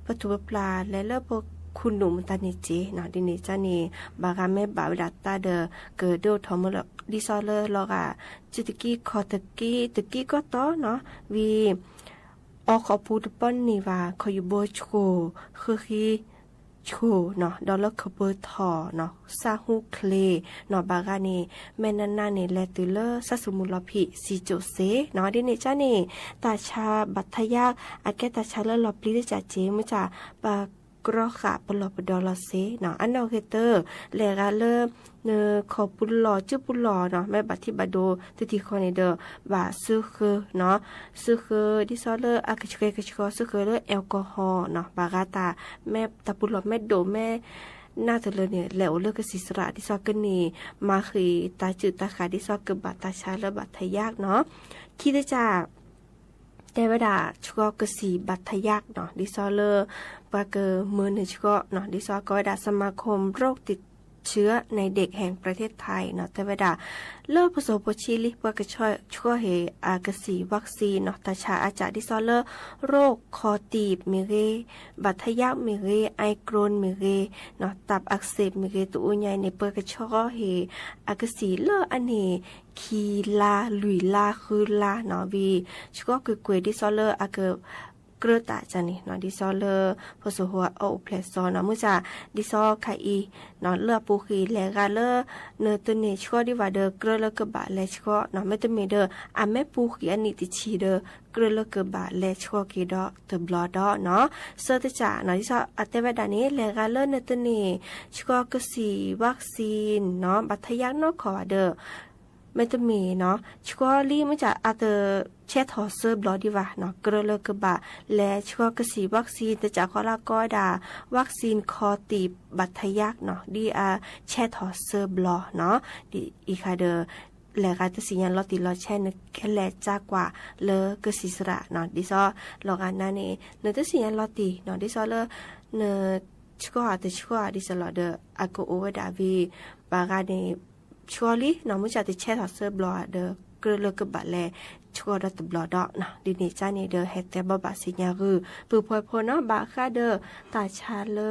ပထူၣ်ပပျၢ်လဲၤလၢပခူၣ်နူာ်မတၤန့ၣ်က့နီၤ, ဒ်န့ၣ်ကန့ၣ် ဘၣ်ဂၤမ့ၢ်ဘၣ်ဝဲဒၣ်တၢ်ဒီး ကဒိၣ်ထီၣ်မ့ၢ်လၢ ဒ်သိးလၢလီၤဂာ် စုတကံခီၣ်တကံ တကံကီၢ်တီနီၤ, ဝံၤ အီခီၣ်ပူၤတပီၢ်န့ၢ်ဘၣ် ခီၣ်ယူၢ်ဘိဆှိၣ် ဃုဃံ ဆှိၣ်နီၤ, ဒီးလၢခီၣ်ပၢၤထီၣ်နီၤ စၢ်ဟူချ့နီၤ, ဘၣ်ဂၤန့ၣ် မ့ၢ်နးနးန့ၣ် လဲၤတုၤလၢစၢ်စမူလီၤဖံး စံကၠိၣ်စ့နီၤ, ဒ်န့ၣ်ကန့ၣ် တၢ်ဆါ ဘၣ်ထယၣ် အကဲတၢ်ဆါလၢလီၤပျံၤတစဲးက့ မုၢ်စၢ် ပှၤကြီဃာ်ပလီၢ်ပဒီလီၤစ့နီၤ, အနီၢ်ဂ့ၤတၢၢ် လဲၤဂၤလၢ နခီၣ်ပူၤလီၢ် စုပူၤလီၢ်နီၤ, မ့ၢ်ဘၣ်ထံၣ်ဘၣ်ဒိ တထံၣ်ဃီန့ၣ်ဒီး ဘၣ်စုဃုာ်နီၤ, စုဃုာ် ဒ်သိးလၢအကဆှဲကဆှီ စုဃုာ်လၢ alcohol နီၤ, ဘၣ်ဂၤတၢ် မ့ၢ်တၢ်ပူၤလီၢ်မ့ၢ်ဒိၣ်မ့ၢ် နးတလၢန့ၣ် လဲၤအိၣ်လၢကစံၣ်စရၣ် ဒ်သိးကန့ၢ် မၤဃံးတၢ်စုၣ်တၢ်ဃၣ် ဒ်သိးကဘၣ်တၢ်ဆါလၢ ဘၣ်ထယၣ်နီၤ, ခံတစဲး တဲဝဲဒၣ် ဆှီကစံၣ် ဘၣ်ထယၣ်နီၤ, ဒ်သိးလၢ ပှၤကမၢနုာ်ဆှီနီၤ, ဒ်သိးကိးဝဲဒၣ် สมาคมโรคติดเชื้อในเด็กแห่งประเทศไทยနီၤ, တဲဝဲဒၣ် လၢဖိစိၤဖိဆံးလံ ပှၤကဆှီဟ့ၣ်အကစံၣ် vaccine နီၤ, တၢ်ဆါအစး ဒ်သိးလၢ ရိၣ်ခီၣ်တံၢ်မ့ၢ်ဂ့ၤ, ဘၣ်ထယၣ်မ့ၢ်ဂ့ၤ, အါကရိၣ်မ့ၢ်ဂ့ၤနီၤ, တၢ်အကစ့းမ့ၢ်ဂ့ၤ တအိၣ်ညါအံၤန့ၣ် ပှၤကဆှီဟ့ၣ်အကစံၣ်လၢအန့ၢ် ခံလါ လွံၢ်လါ ဃုလါနီၤ, ဝံၤ ဆှီကွ့ၢ်ကွ့ၢ် ဒ်သိးလၢအက ကြၢးတၢ်ကန့ၣ်နီၤ, ဒ်သိးလၢ ဖိစိၤဖိအအိၣ်ဖျဲၣ်စီနီၤ, မုၢ်စၢ် ဒ်သိးခါအံၤနီၤ, လၢအပူၤဃံး လဲၤဂၤလၢ နတန့ၢ်ဆှီဒံးဘၣ်ဒီး ကြၢးလၢကဘၣ်လဲၤဆှီနီၤ, မ့တမ့ၢ်ဒီး အမ့ၢ်ပူၤဃံးအနံၣ်တဆံဒီး ကြၢးလၢကဘၣ်လဲၤဆှီက့ၤဒီးတဘျီဒီးနီၤ, ဆၢတစးနီၤ, ဒ်သိးအတဲဝဲဒၣ်န့ၣ် လဲၤဂၤလၢနတန့ၢ် ဆှီကစံၣ် vaccine နီၤ, ဘၣ်ထယၣ်နီၢ်ခီဘၣ်ဒီး မ့တမ့ၢ်နီၤ, ဆှီလံ မုၢ်စၢ် အတဆဲးထီၣ်ဆၢဘျီဒံးဘၣ်နီၤ, ကြၢးလၢကဘၣ်လဲၤဆှီကစံၣ် vaccine တစးဃီလၢကိးဝဲဒၣ် vaccine ခီၣ်တံၢ် ဘၣ်ထယၣ်နီၤ, ဒ်အဆဲးထီၣ်ဆၢဘျီနီၤ, ဒ်အံၤခါဒီး လဲၤဂၤတသ့ၣ်ညါလီၤတံၢ်လီၤဆဲး နကလဲၤကၢ်ကွၢ်လၢကစံၣ်စရၣ်နီၤ, ဒ်သိးလီၤဂာ်နၤန့ၣ် နတသ့ၣ်ညါလီၤတံၢ်နီၤ, ဒ်သိးလၢ နဆှီဧါတဆှီဧါ ဒ်သိးလီၤဒီး အကအိၣ်ဝဲဒၣ်ဝံၤ ဘၣ်ဂၤန့ၣ် ဆှီလံနီၤ, မုၢ်စၢ်တဆဲးထီၣ်ဆၢဘျီဒီး ကြၢးလၢကဘၣ်လဲၤဆှီဒီးတဘျီဒီးနီၤ, ဒ်န့ၣ်ကန့ၣ်ဒီး ဟဲတဲဘၣ်ဘၣ်သ့ၣ်ညါဂုာ် ပုၢ်ဖိဝဲၢ်ဖိနီၤ, ဘၣ်ဃးဒီး တၢ်ဆါလၢ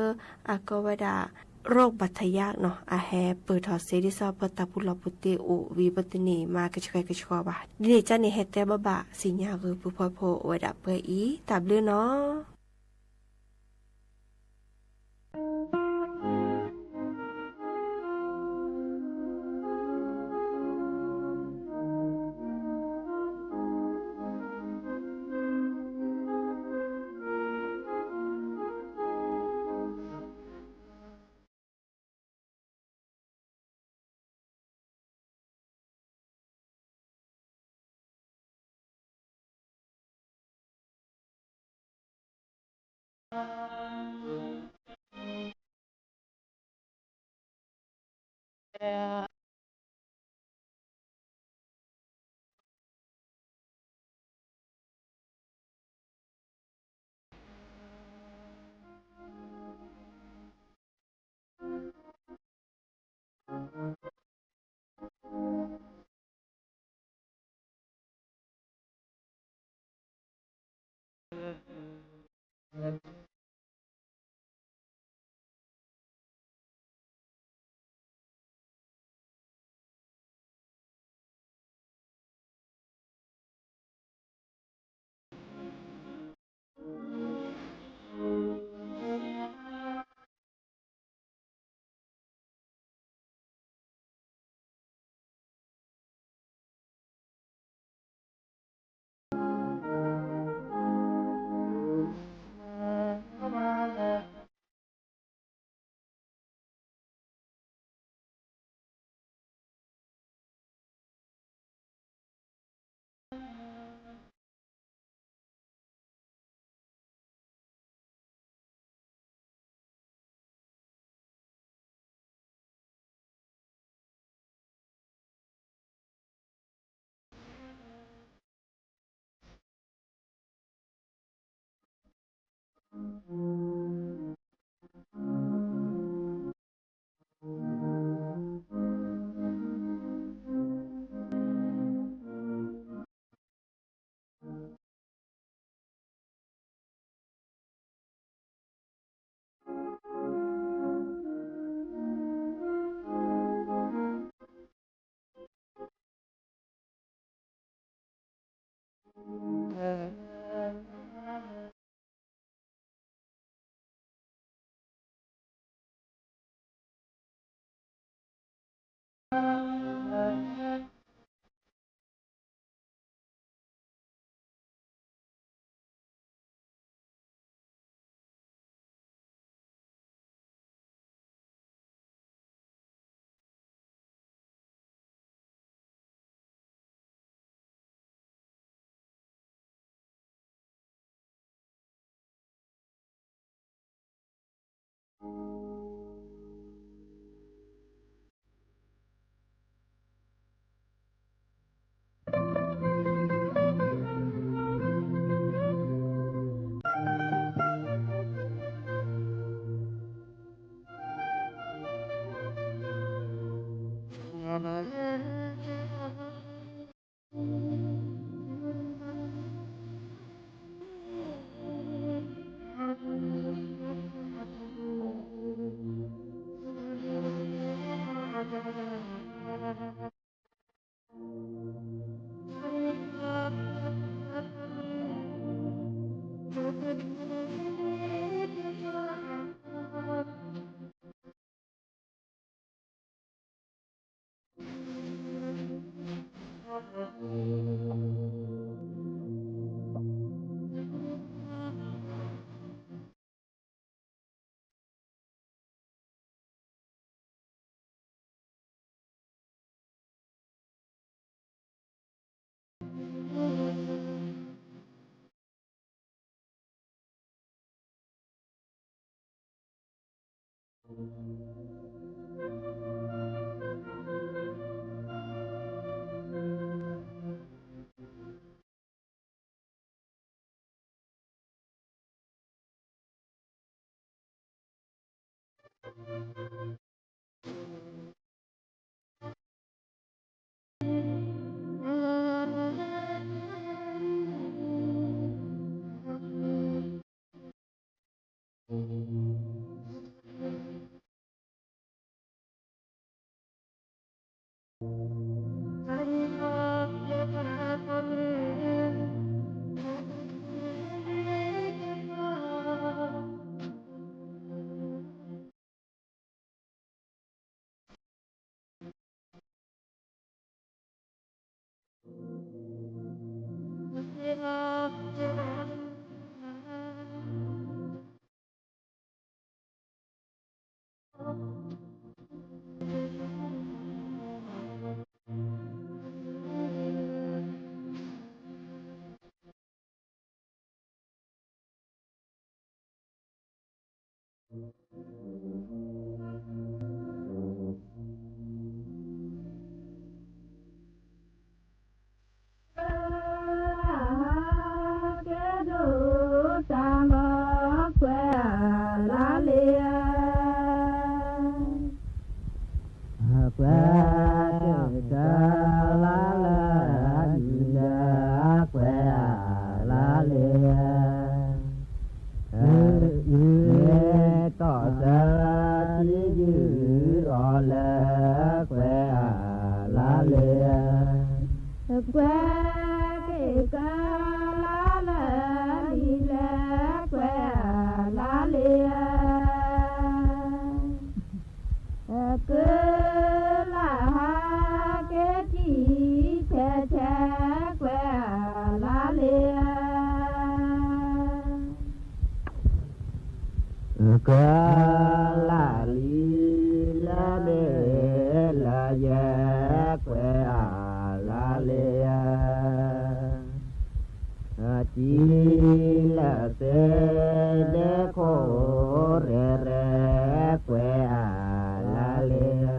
အကိးဝဲဒၣ် ရိၣ်ဘၣ်ထယၣ်နီၤ, အဟဲပၢၢ်ထီၣ်စ့ ဒ်သိးပတၢ်ပူၤလီၢ်ပူၤတ့အိၣ်ဝံၤ ပတန့ၢ်မၤကဆှဲကဆှီဘၣ်, ဒ်န့ၣ်ကန့ၣ် ဟဲတဲဘၣ်ဘၣ်သ့ၣ်ညါဂုာ် ပုၢ်ဖိဝဲၢ်ဖိအိၣ်ဝဲဒၣ်ပှဲၤအံၤ, တၢ်ဘျုးနီၤ. ကဲဒိၣ်တၢ်မၤကွဲးအလါလ့ဧၢ, ကွဲးတၢ်လါလၢအယံၤလၢကွဲးအလါလ့ဧၢ, မ့ၢ်တီၢ်သၢထံယုၢ်အီၤလၢကွဲးအလါလ့ဧၢ, ကွဲးက့ၤကလါလၢလံၤလၢကွဲးအလါလ့ဧၢ. ကလါဟးက့ၤထံၣ်ထဲထဲကွဲးအလါလ့ဧၢ, ကလါလံၤလၢမ့ၢ်လၢယဲကွဲးအလါလ့ဧၢ. ထံလၢသ့ၣ်ဒ့ခိၣ်ရဲၣ်ရဲၣ် ကွဲးအလါလ့ဧၢ,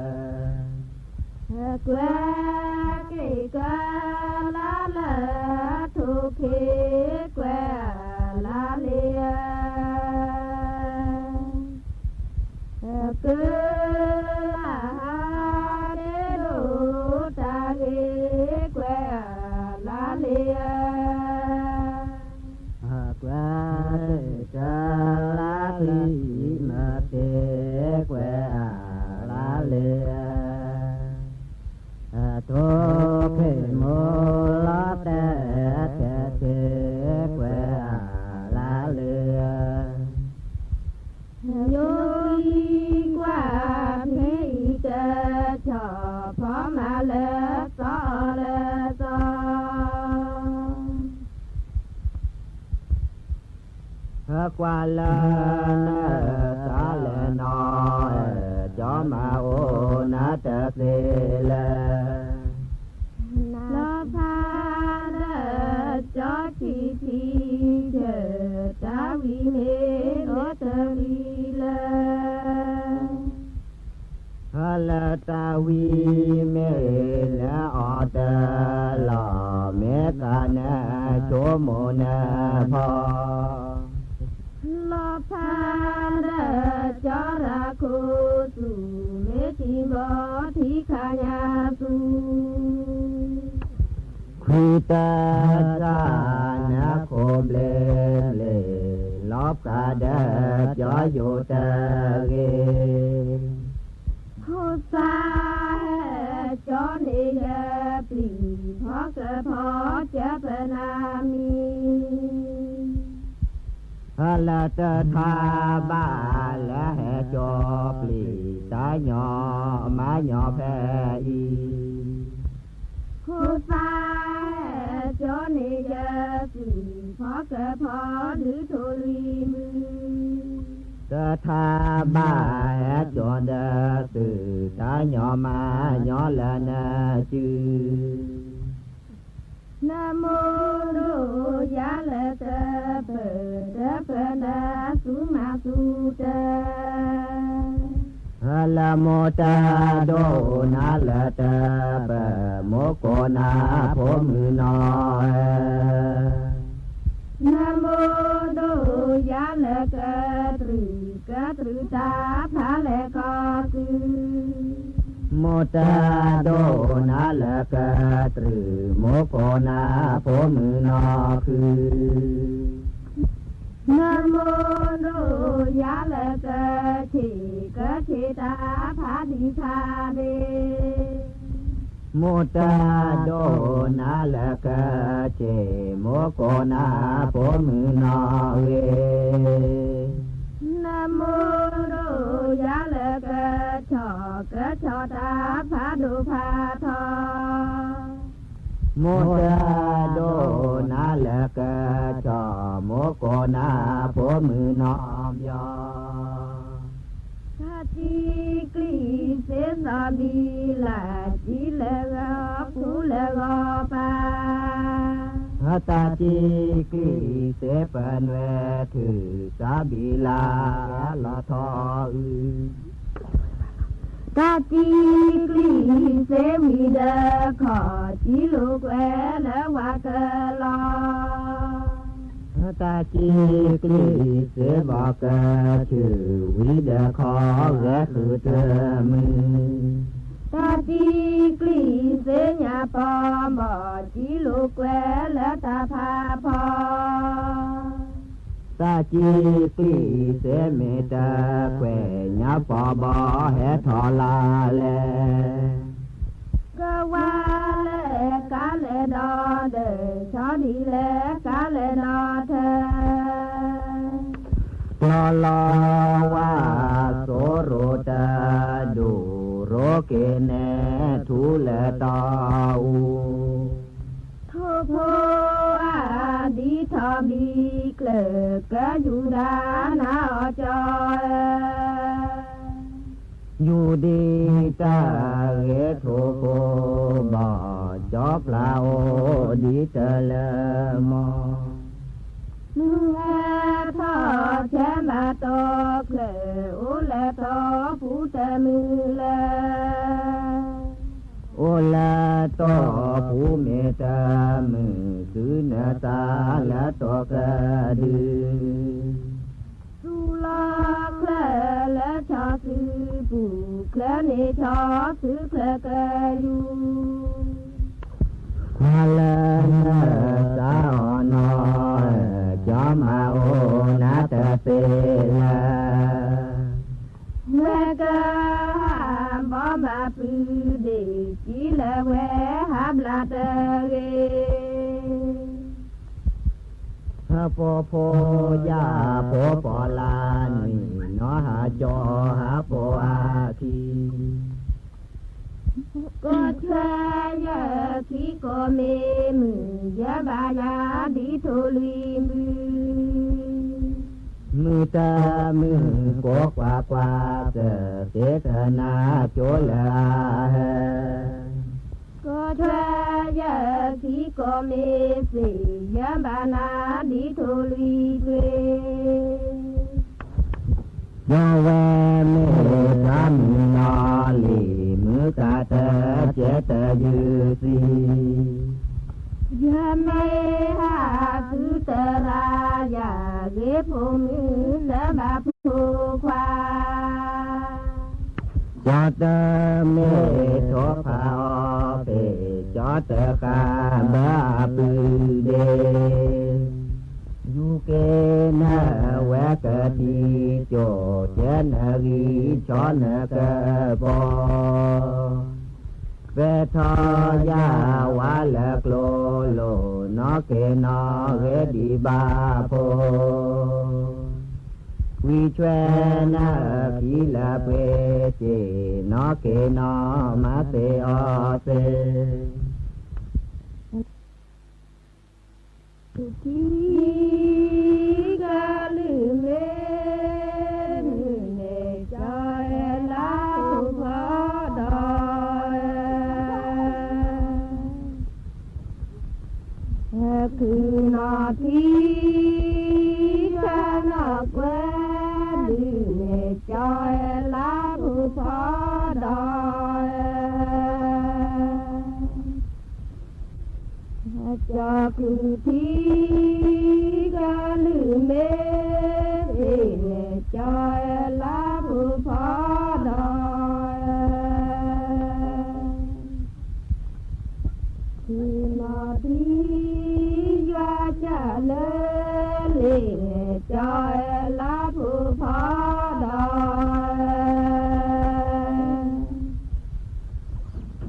ကွဲးက့ၤကလါလၢထိၣ်ခ့ကွဲးအလါလ့ဧၢ. ကလၢ်ဟါတ့ဒိၣ်တၢ်ဂ့ၤကွဲးအလါလ့ဧၢ, ကွဲးတၢ်လါတံၢ်မၤသ့ကွဲးအလါလ့ဧၢ, ထိၣ်ခ့မိၢ်လီၤတဲာ်တဲာ်သ့ကွဲးအလါလ့ဧၢ. ယိၤအံၤကွၢ်ဖဲအံၤတထီၣ် ဖီမၤလၢသီအီၤလၢသီ, ဟဲကွၢ်လၢနသးလဲၤနီၤ, ကၠီမၤအိၣ်နၤတသ့လၢၤ. လီၤဖးဒီးကၠီထံထံဆၢၣ်, တၢ်ဝံၤမ့ၢ်လၢတဂ့ၤလၢၤ. ဟဲလၢတၢ်ဝံၤမ့ၢ်လၢအီၤတလီၢ်, မ့ၢ်ကနၢဆိမိၣ်နၢဖီ လီၤဖးဒီးကၠီရၤခိၣ်သူၣ်, မ့ၢ်ထံဘီထံခါညါသူၣ်, ခွံတၢ်တၢ်နၢခိၣ်ဘျ့ဘျ့, လီၤဖးဒီးကၠီယိၤတဂ့ၤ. ခိၣ်သးဟဲကၠီန့ၣ်ယပျံၤ, ဖီကဖီကၢပနၢ်မံၤ ဟဲလၢတထါဘၣ်လၢဟဲကၠီပျံၤ, တၢ်ညီမၤညီဖဲအံၤ, ခိၣ်သးဟဲကၠီန့ၣ်ယပျံၤ, ဖီကဖီဒုးထိၣ်လွံၢ်မုၢ် တထါဘၣ်ဟဲကၠီဒီးသုး, တၢ်ညီမၤညီလၢနစု နမိၢ်ဒိၣ်ယၤလၢတပၢၢ်, တပၢၢ်နသူမၤသူတၢၢ်, လၢမိၢ်တၢ်ဒိၣ်နၤလၢတပၢၢ်, မိၢ်ကိးနၤဖိမုၣ်နီၢ်ဧၢ. နမိၢ်ဒိၣ်ယၤလၢကတြူၢ်, ကတြူၢ်တၢ်ဖးလဲၢ်ကီၢ်ကုၢ်, မိၢ်တၢ်ဒိၣ်နၤလၢကတြူၢ်, မိၢ်ကိးနၤဖိမုၣ်နီၢ်ခုၣ် နမိၢ်ဒိၣ်ယၤလၢကဆ့ၣ်, ကဆ့ၣ်တၢ်ဖးဒံးဖးဒ့, မိၢ်တၢ်ဒိၣ်နၤလၢကဆ့ၣ်, မိၢ်ကိးနၤဖိမုၣ်နီၢ်ဂ့ၤ, နမိၢ်ဒိၣ်ယၤလၢကဆီၣ်, ကဆီၣ်တၢ်ဖးဒိၣ်ဖးထီ မိၢ်တၢ်ဒိၣ်နၤလၢကဆီၣ်, မိၢ်ကိးနၤဖိမုၣ်နီၢ်ဘျီ, တၢ်တံကျံးစ့သီဘံလၢ်, တံလၢဂီၤဖူလၢဂီၤပၤ, တၢ်တံကျံးစ့ပနွဲၣ်ထုး, သီဘံလၢ်လီၤထီအု တၢ်တံကျံးစ့ဝံၤဒီးခီၣ်, တံလိာ်ကွဲလၢဝၤကလီၤ, တၢ်တံကျံးစ့ဘီကဆူၣ်, ဝံၤဒီးခီၣ်ဂဲၤဃုာ်တမုာ်, တၢ်တံကျံးစ့ညါပီဘီ, တံလိာ်ကွဲလၢတၢ်ဖးဖီ တၢ်တံကျံးစ့မ့ၢ်တကွဲၢ်, ညါပီဘီဟဲထီၣ်လၢ်လဲၣ်, ကဝါလဲၣ်ကါလဲၣ်ဒီးဒၢး, ဆီဒံးလဲၣ်ကါလဲၣ်ဒီးထၢ, ကျီလီၤဝါစိရိၤတဒူၣ်, ရိက့ၤနဲၣ်ထူလၢတီအူ ထိၣ်ဖိအဒံးထီၣ်ဘံကျၢၢ်, ကယူဒၤနၤအီၣ်ကၠီဧၢ, ယူၢ်ဒံးတၢ်ဂ့ၤထိၣ်ဖိဘီၣ်, ကၠီပျၢ်အိၣ်ဒံးတလၢမီၢ်, မုၢ်ဟဲထီၣ်ဆဲးမၤတီချၢၣ်, အိၣ်လၢတီပူၤတမုာ်လၢၤ အိၣ်လၢတီပူၤမ့ၢ်တမုာ်, သုနသးလၢတီကဒု, သူၣ်လီၤ ချၢလၢဆီသုပူၤ ချၢန့ၣ်ဆီသုချၢကယူၤ, မၤလၢနသးအီၤနီၤ, ကၠီမၤအိၣ်နၤတသ့လၢ ဝဲကဟးဘီမၤပုၢ် ဒ့ၣ်ကံလၢဝဲဟးဘျါတဂ့ၤ. ဟးပိာ်ဖိယၢ်ဖိပိာ်လၢနံၤနီၤ, ဟးကၠီဟးပိာ်အခံ, ကီၢ်ချၢယဲၢ်ခံကီၢ်မ့ၢ်မုာ်, ယဲဘၣ်ယၤဒ်ထိၣ်လွံၢ်မုၢ်, မုာ်တမုာ်ကိးကွၢ်ကွၢ်, သ့ၣ်သနာ်ကၠိလၢအဟဲ ကီၢ်ချၢယဲၢ်ခံကီၢ်မ့ၢ်သ့ၣ်, ယဲဘၣ်နၤဒ်ထိၣ်လွံၢ်ပှ့ၤ, ယဝဲမ့ၢ်တၢ်မုၢ်နီၢ်လံၤ, မုၢ်ကတၢၢ်ကဲတယုၢ်သံ, ယမ့ၢ်ဟးသုသရၣ်ယၤ, ဂ့ၤဖိမုၣ်လၢဘၣ်ဖိခွါ ကၠီတမ့ၢ်ထိၣ်ဖးအီၤဖဲ, ကၠီတဃာ်ဘၢအပုၢ်ဒ့ၣ်, ယူၤက့ၤနဝဲကသံၣ်ကၠိၣ်, ကဲနဂံၢ်ဆီနကပီၤ, ပဲထီၣ်ယၤဝါလၢကျိလိၤ, နီၢ်က့ၤနီၢ်ဂ့ၤဒံးဘၣ်ဖိ ကွံာ်ဆွဲနဖံလၢပှ့ၤစ့ၢ်, နီၢ်က့ၤနီၢ်မၤသ့အီၤသ့, ထံကလုာ်မ့ၢ် မုၢ်န့ၣ်ကၠီလါဖိဖီဒီး ခုၣ်နီၢ်ထံ ကၢနီၢ်ကွဲ ဒုးန့ၢ်ကၠီလါဖိဖီဒီး ကၠီခုၣ်ထံ ကလုာ်မ့ၢ်သ့ၣ်န့ၣ် ကၠီလါဖိဖီဒီး ထံနီၢ်ထံ ယွၤကၢ်လၢလ့ၣ်န့ၣ် ကၠီလါဖိဖီဒီး ဒီးမုၢ်ဃ့လီၤတၢ်ကၠိကျိန့ၣ် ကၠီလါဖိဖီဒီး ကၠီကလုာ်လီၤ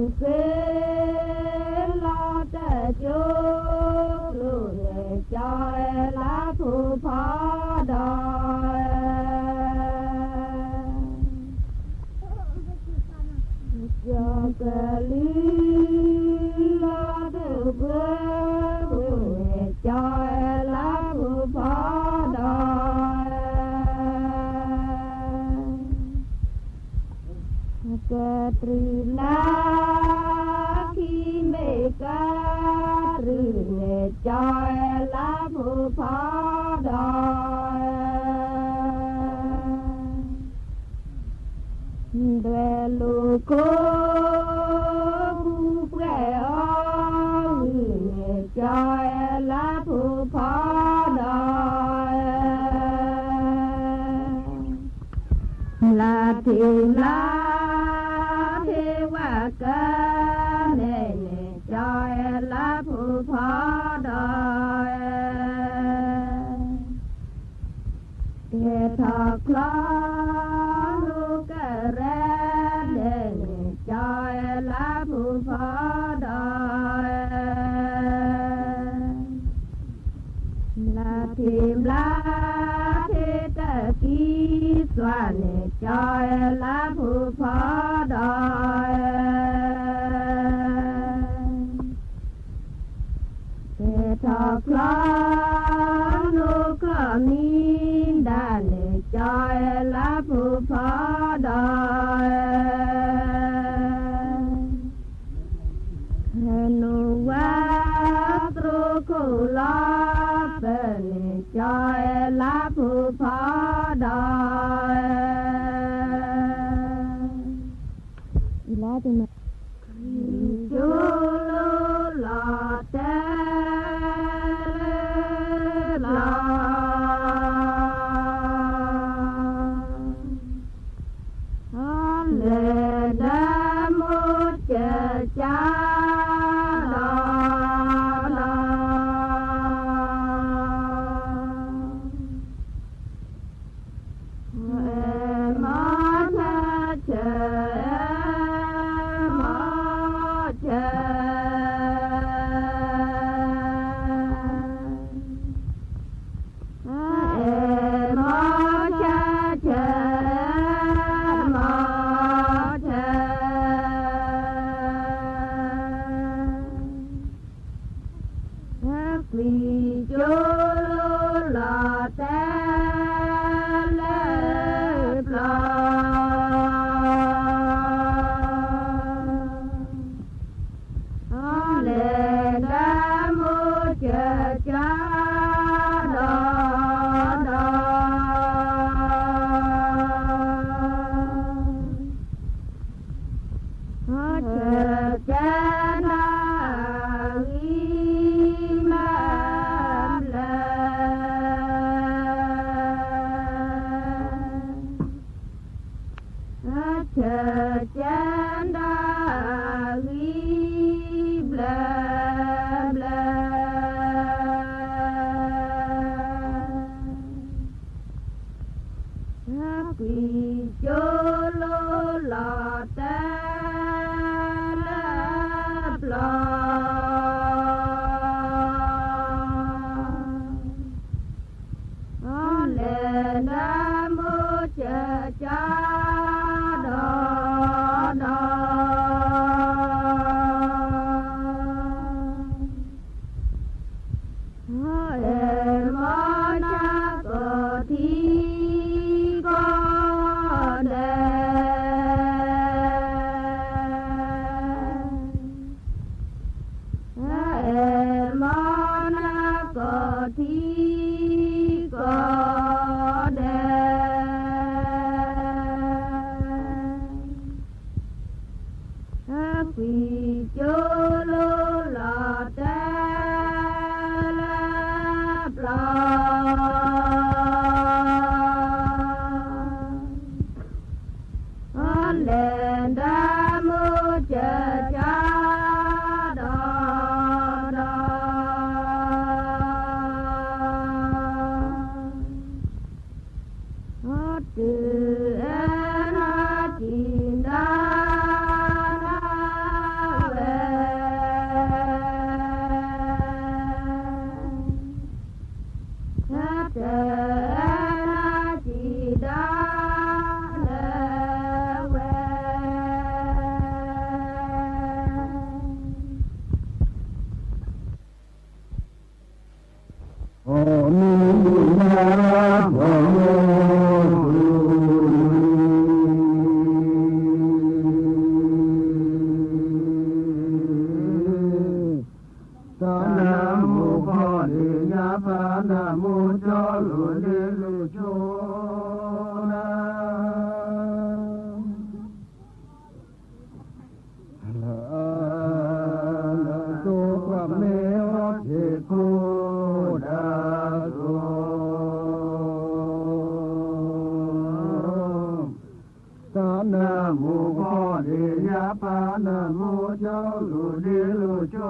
တၢ်ကၠိ ကျိန့ၣ် ကၠီလါဖိဖီဒီး ကတြူၢ်လါခံမ့ၢ်ကတြူၢ်န့ၣ် ကၠီလါဖိဖီဒီး ဒွဲၣ်လိာ်ခိၣ် ပူၤပှဲၤအီၤ ဂုၢ်န့ၣ် ကၠီလါဖိဖီဒီး လါထံလါ ထံဝဲကမဲာ်န့ၣ် ကၠီလါဖိဖီဒီး ကဲထီၣ်ချီ လူၤကရဲဒဲးန့ၣ် ကၠီလါဖိဖီဒီး လါထံလါ ထံတကံသွါန့ၣ် ကၠီလါဖိဖီဒီး ကဲထီၣ်ချီ လူၤကမံဒၣ်န့ၣ် ကၠီလါဖိဖီဒီး ဟဲနုာ်ဝါ သရိာ်ခိၣ်လီၤပၢၢ်န့ၣ် ကၠီလါဖိဖီဒီး လါတမၤ ကၠိလီၤတဲလၢလီၤ မ့ၢ်မီၢ်ကကးဒီး မီၢ်ဆၢဆၢ မီၢ်ဆၢ မီၢ်ဆၢဆၢ မီၢ်ဆၢ ကွံာ်ကၠိလီၤတဲာ်လၢ ပျီ လဲၤဒၣ်မိၢ်ကကးဒီးဒီး ဆၢကဲနၤဂံၢ်မၤဘျၢ ဆၢကဲနၤဂံၢ်ဘျၢဘျၢ ကွံာ်ကၠိလီၤတဲာ်လၢ ပျီ လဲၤဒၣ်မိၢ်ကကးဒီးဒီး အဲၣ်မီၢ်နၤကိးထံကိးဒဲး အဲၣ်မီၢ်နၤကိးထံကိးဒဲး ကွံာ်ကၠိလီၤတဲာ်လၢပျီ လဲၤဒၣ်မိၢ်ကကးဒီးဒီး တုၤအနၢ်တံာ်ဒါနၤဝဲ တၢ်တနၢ်တံာ်ဒါလၢဝဲ တၢ်နၢမူကီၢ်ဒံးညါ ပနၢမူကၠီလိၤလ့လိၤဆိနၤ လၢအလၢတိပှၤမ့ၢ်အီၣ်က့ၤခိၣ်ဒၣ်စိ တၢ်နၢမူကီၢ်ဒံးညါ ပနၢမူကၠီလိၤလ့လိၤဆိ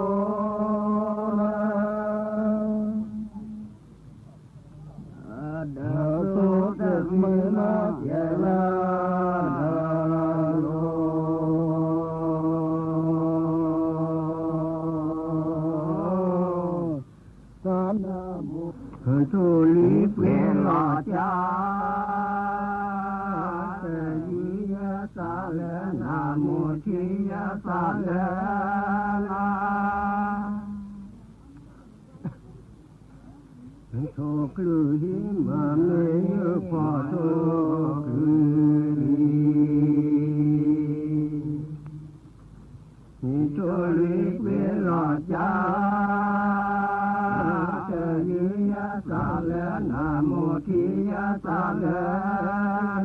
နၤ ဒီးသိတမုာ်လီၤကဲလၢနၤလီၤ တၢ်နၢမူ ကထိလံပှဲၤလီၤကၠါ တယုၢ်ယဲၢ်သးလၢနၤ မိၢ်ထံယဲၢ်သးလၢနၤ ထိၣ်ချုးဟံးမၤမ့ၢ်ယုၢ်ဖီထိၣ်ချုးလံ ထိၣ်လံပှဲၤလီၤကၠါ တယုၢ်ယဲၢ်သးလၢနၤ မိၢ်ထံယဲၢ်သးလၢနၤ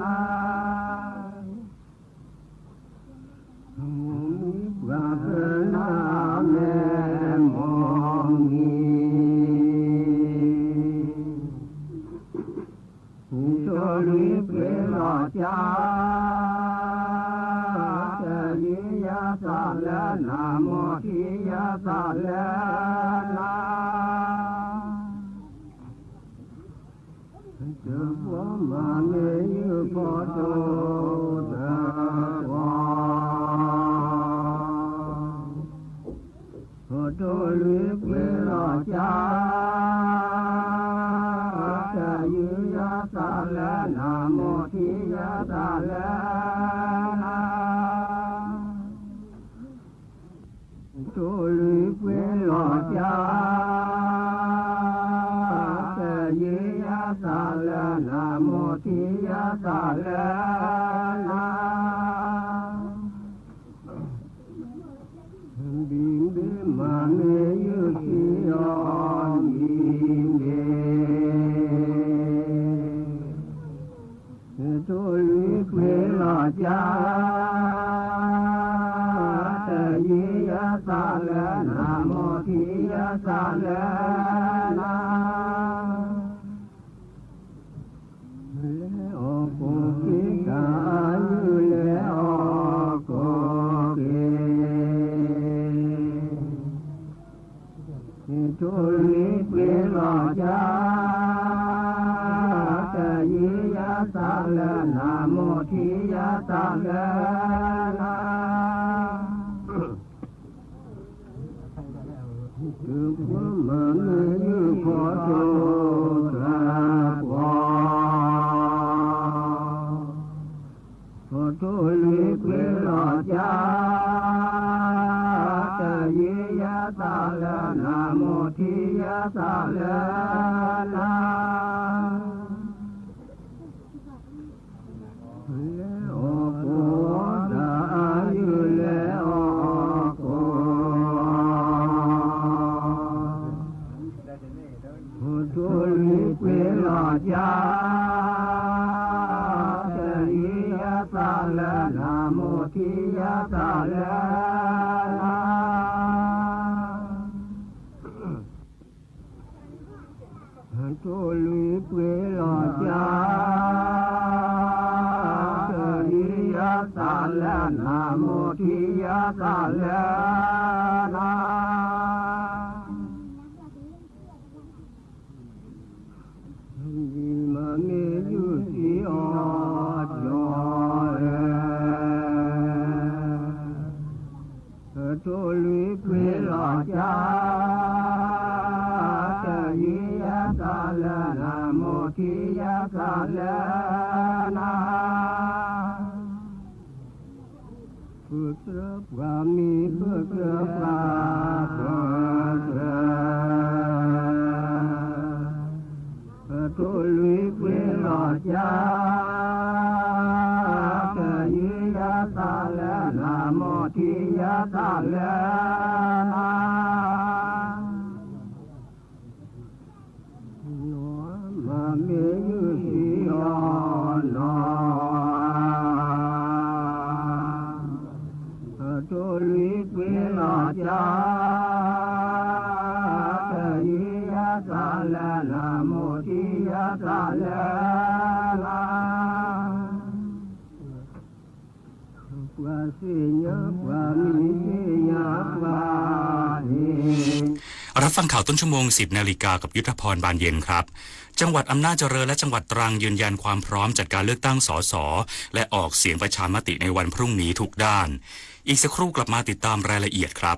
မိၢ်မံပှၤဖၢနၤ မ့ၢ်မိၢ်မံ ထိၣ်လံပှဲၤလီၤကၠါ တယုၢ်ယဲၢ်သး လၢနမိၢ်ထံယသးလၢနၤ တဘီမၤမ့ၢ်ယုၢ်ဖီတိၣ်တၢ်ကွၢ် ဖီတိၣ်လွံၢ်ပှ့ၤလီၤကၢ် တၢ်ယုၢ်ယသးလၢနၤ မိၢ်ထံယသးလၢနၤ တိၣ်လွံၢ်ပှ့ၤလီၤကၢ် တၢ်ယုၢ်ယသးလၢနၤ မိၢ်ထံယသးလၢနၤ ဘံဘ့မၤမ့ၢ်ယုၢ်ခံအီၤမံၤမ့ၢ် တိၣ်လွံၢ်ပှ့ၤလီၤကၢ် တၢ်ယုၢ်ယသးလၢနၤ မိၢ်ထံယသးလၢနၤ လဲၤအီၣ်ကိၣ်က့ၤ တၢ်အါယုၢ်လဲၤအီၣ်ကိၣ်က့ၤ တိၣ်လွံၢ်ပှ့ၤလီၤကၢ် တၢ်ယုၢ်ယသးလၢနၤ မိၢ်ထံယသးလၢနၤ တဘီမၤမ့ၢ်ယုၢ်ဖီတိၣ်တၢ်ကွၢ် ဖီတိၣ်လွံၢ်ပှ့ၤလီၤကၢ် တၢ်ယုၢ်ယသးလၢနၤ မိၢ်ထံယသးလၢနၤ လဲၤအီၣ်ကိၣ် တၢ်အါယုၢ်လဲၤအီၣ်ကိၣ် ဖီတိၣ်လွံၢ်ပှ့ၤလီၤကၢ် တၢ်ယုၢ်ယသးလၢနၤ မိၢ်ထံယသးလၢနၤ တိၣ်လွံၢ်ပှ့ၤလီၤကၢ် တၢ်ယုၢ်ယသးလၢနၤ မိၢ်ထံယသးလၢနၤ ဘံမၤမ့ၢ်ယုၢ်သံအီၤဒီး တိၣ်လွံၢ်ပှ့ၤလီၤကၢ် တၢ်ယုၢ်ယသးလၢနၤ မိၢ်ထံယသးလၢနၤ ပကြၢးပှၤမံၤ ပကြၢးပှၤ ပကြၢး တိၣ်လွံၢ်ပှ့ၤလီၤကၢ် တၢ်ယုၢ်ယသးလၢနၤ မိၢ်ထံယသးလၢနၤ နီၢ်မၤမ့ၢ်ယုၢ်သံအီၤနီၢ် တိၣ်လွံၢ်ပှ့ၤလီၤကၢ် တၢ်ယုၢ်ယသးလၢနၤ မိၢ်ထံယသးလၢနၤ ပှၤသ့ၣ်ညါပှၤမံၤသ့ၣ်ညါပှၤန့ၣ် รับฟังข่าวต้นชั่วโมง สิบ นาฬิกา กับยุทธพร บานเย็นครับ จังหวัดอำนาจเจริญและจังหวัดตรังยืนยันความพร้อมจัดการเลือกตั้ง สส และออกเสียงประชามติในวันพรุ่งนี้ทุกด้าน อีกสักครู่กลับมาติดตามรายละเอียดครับ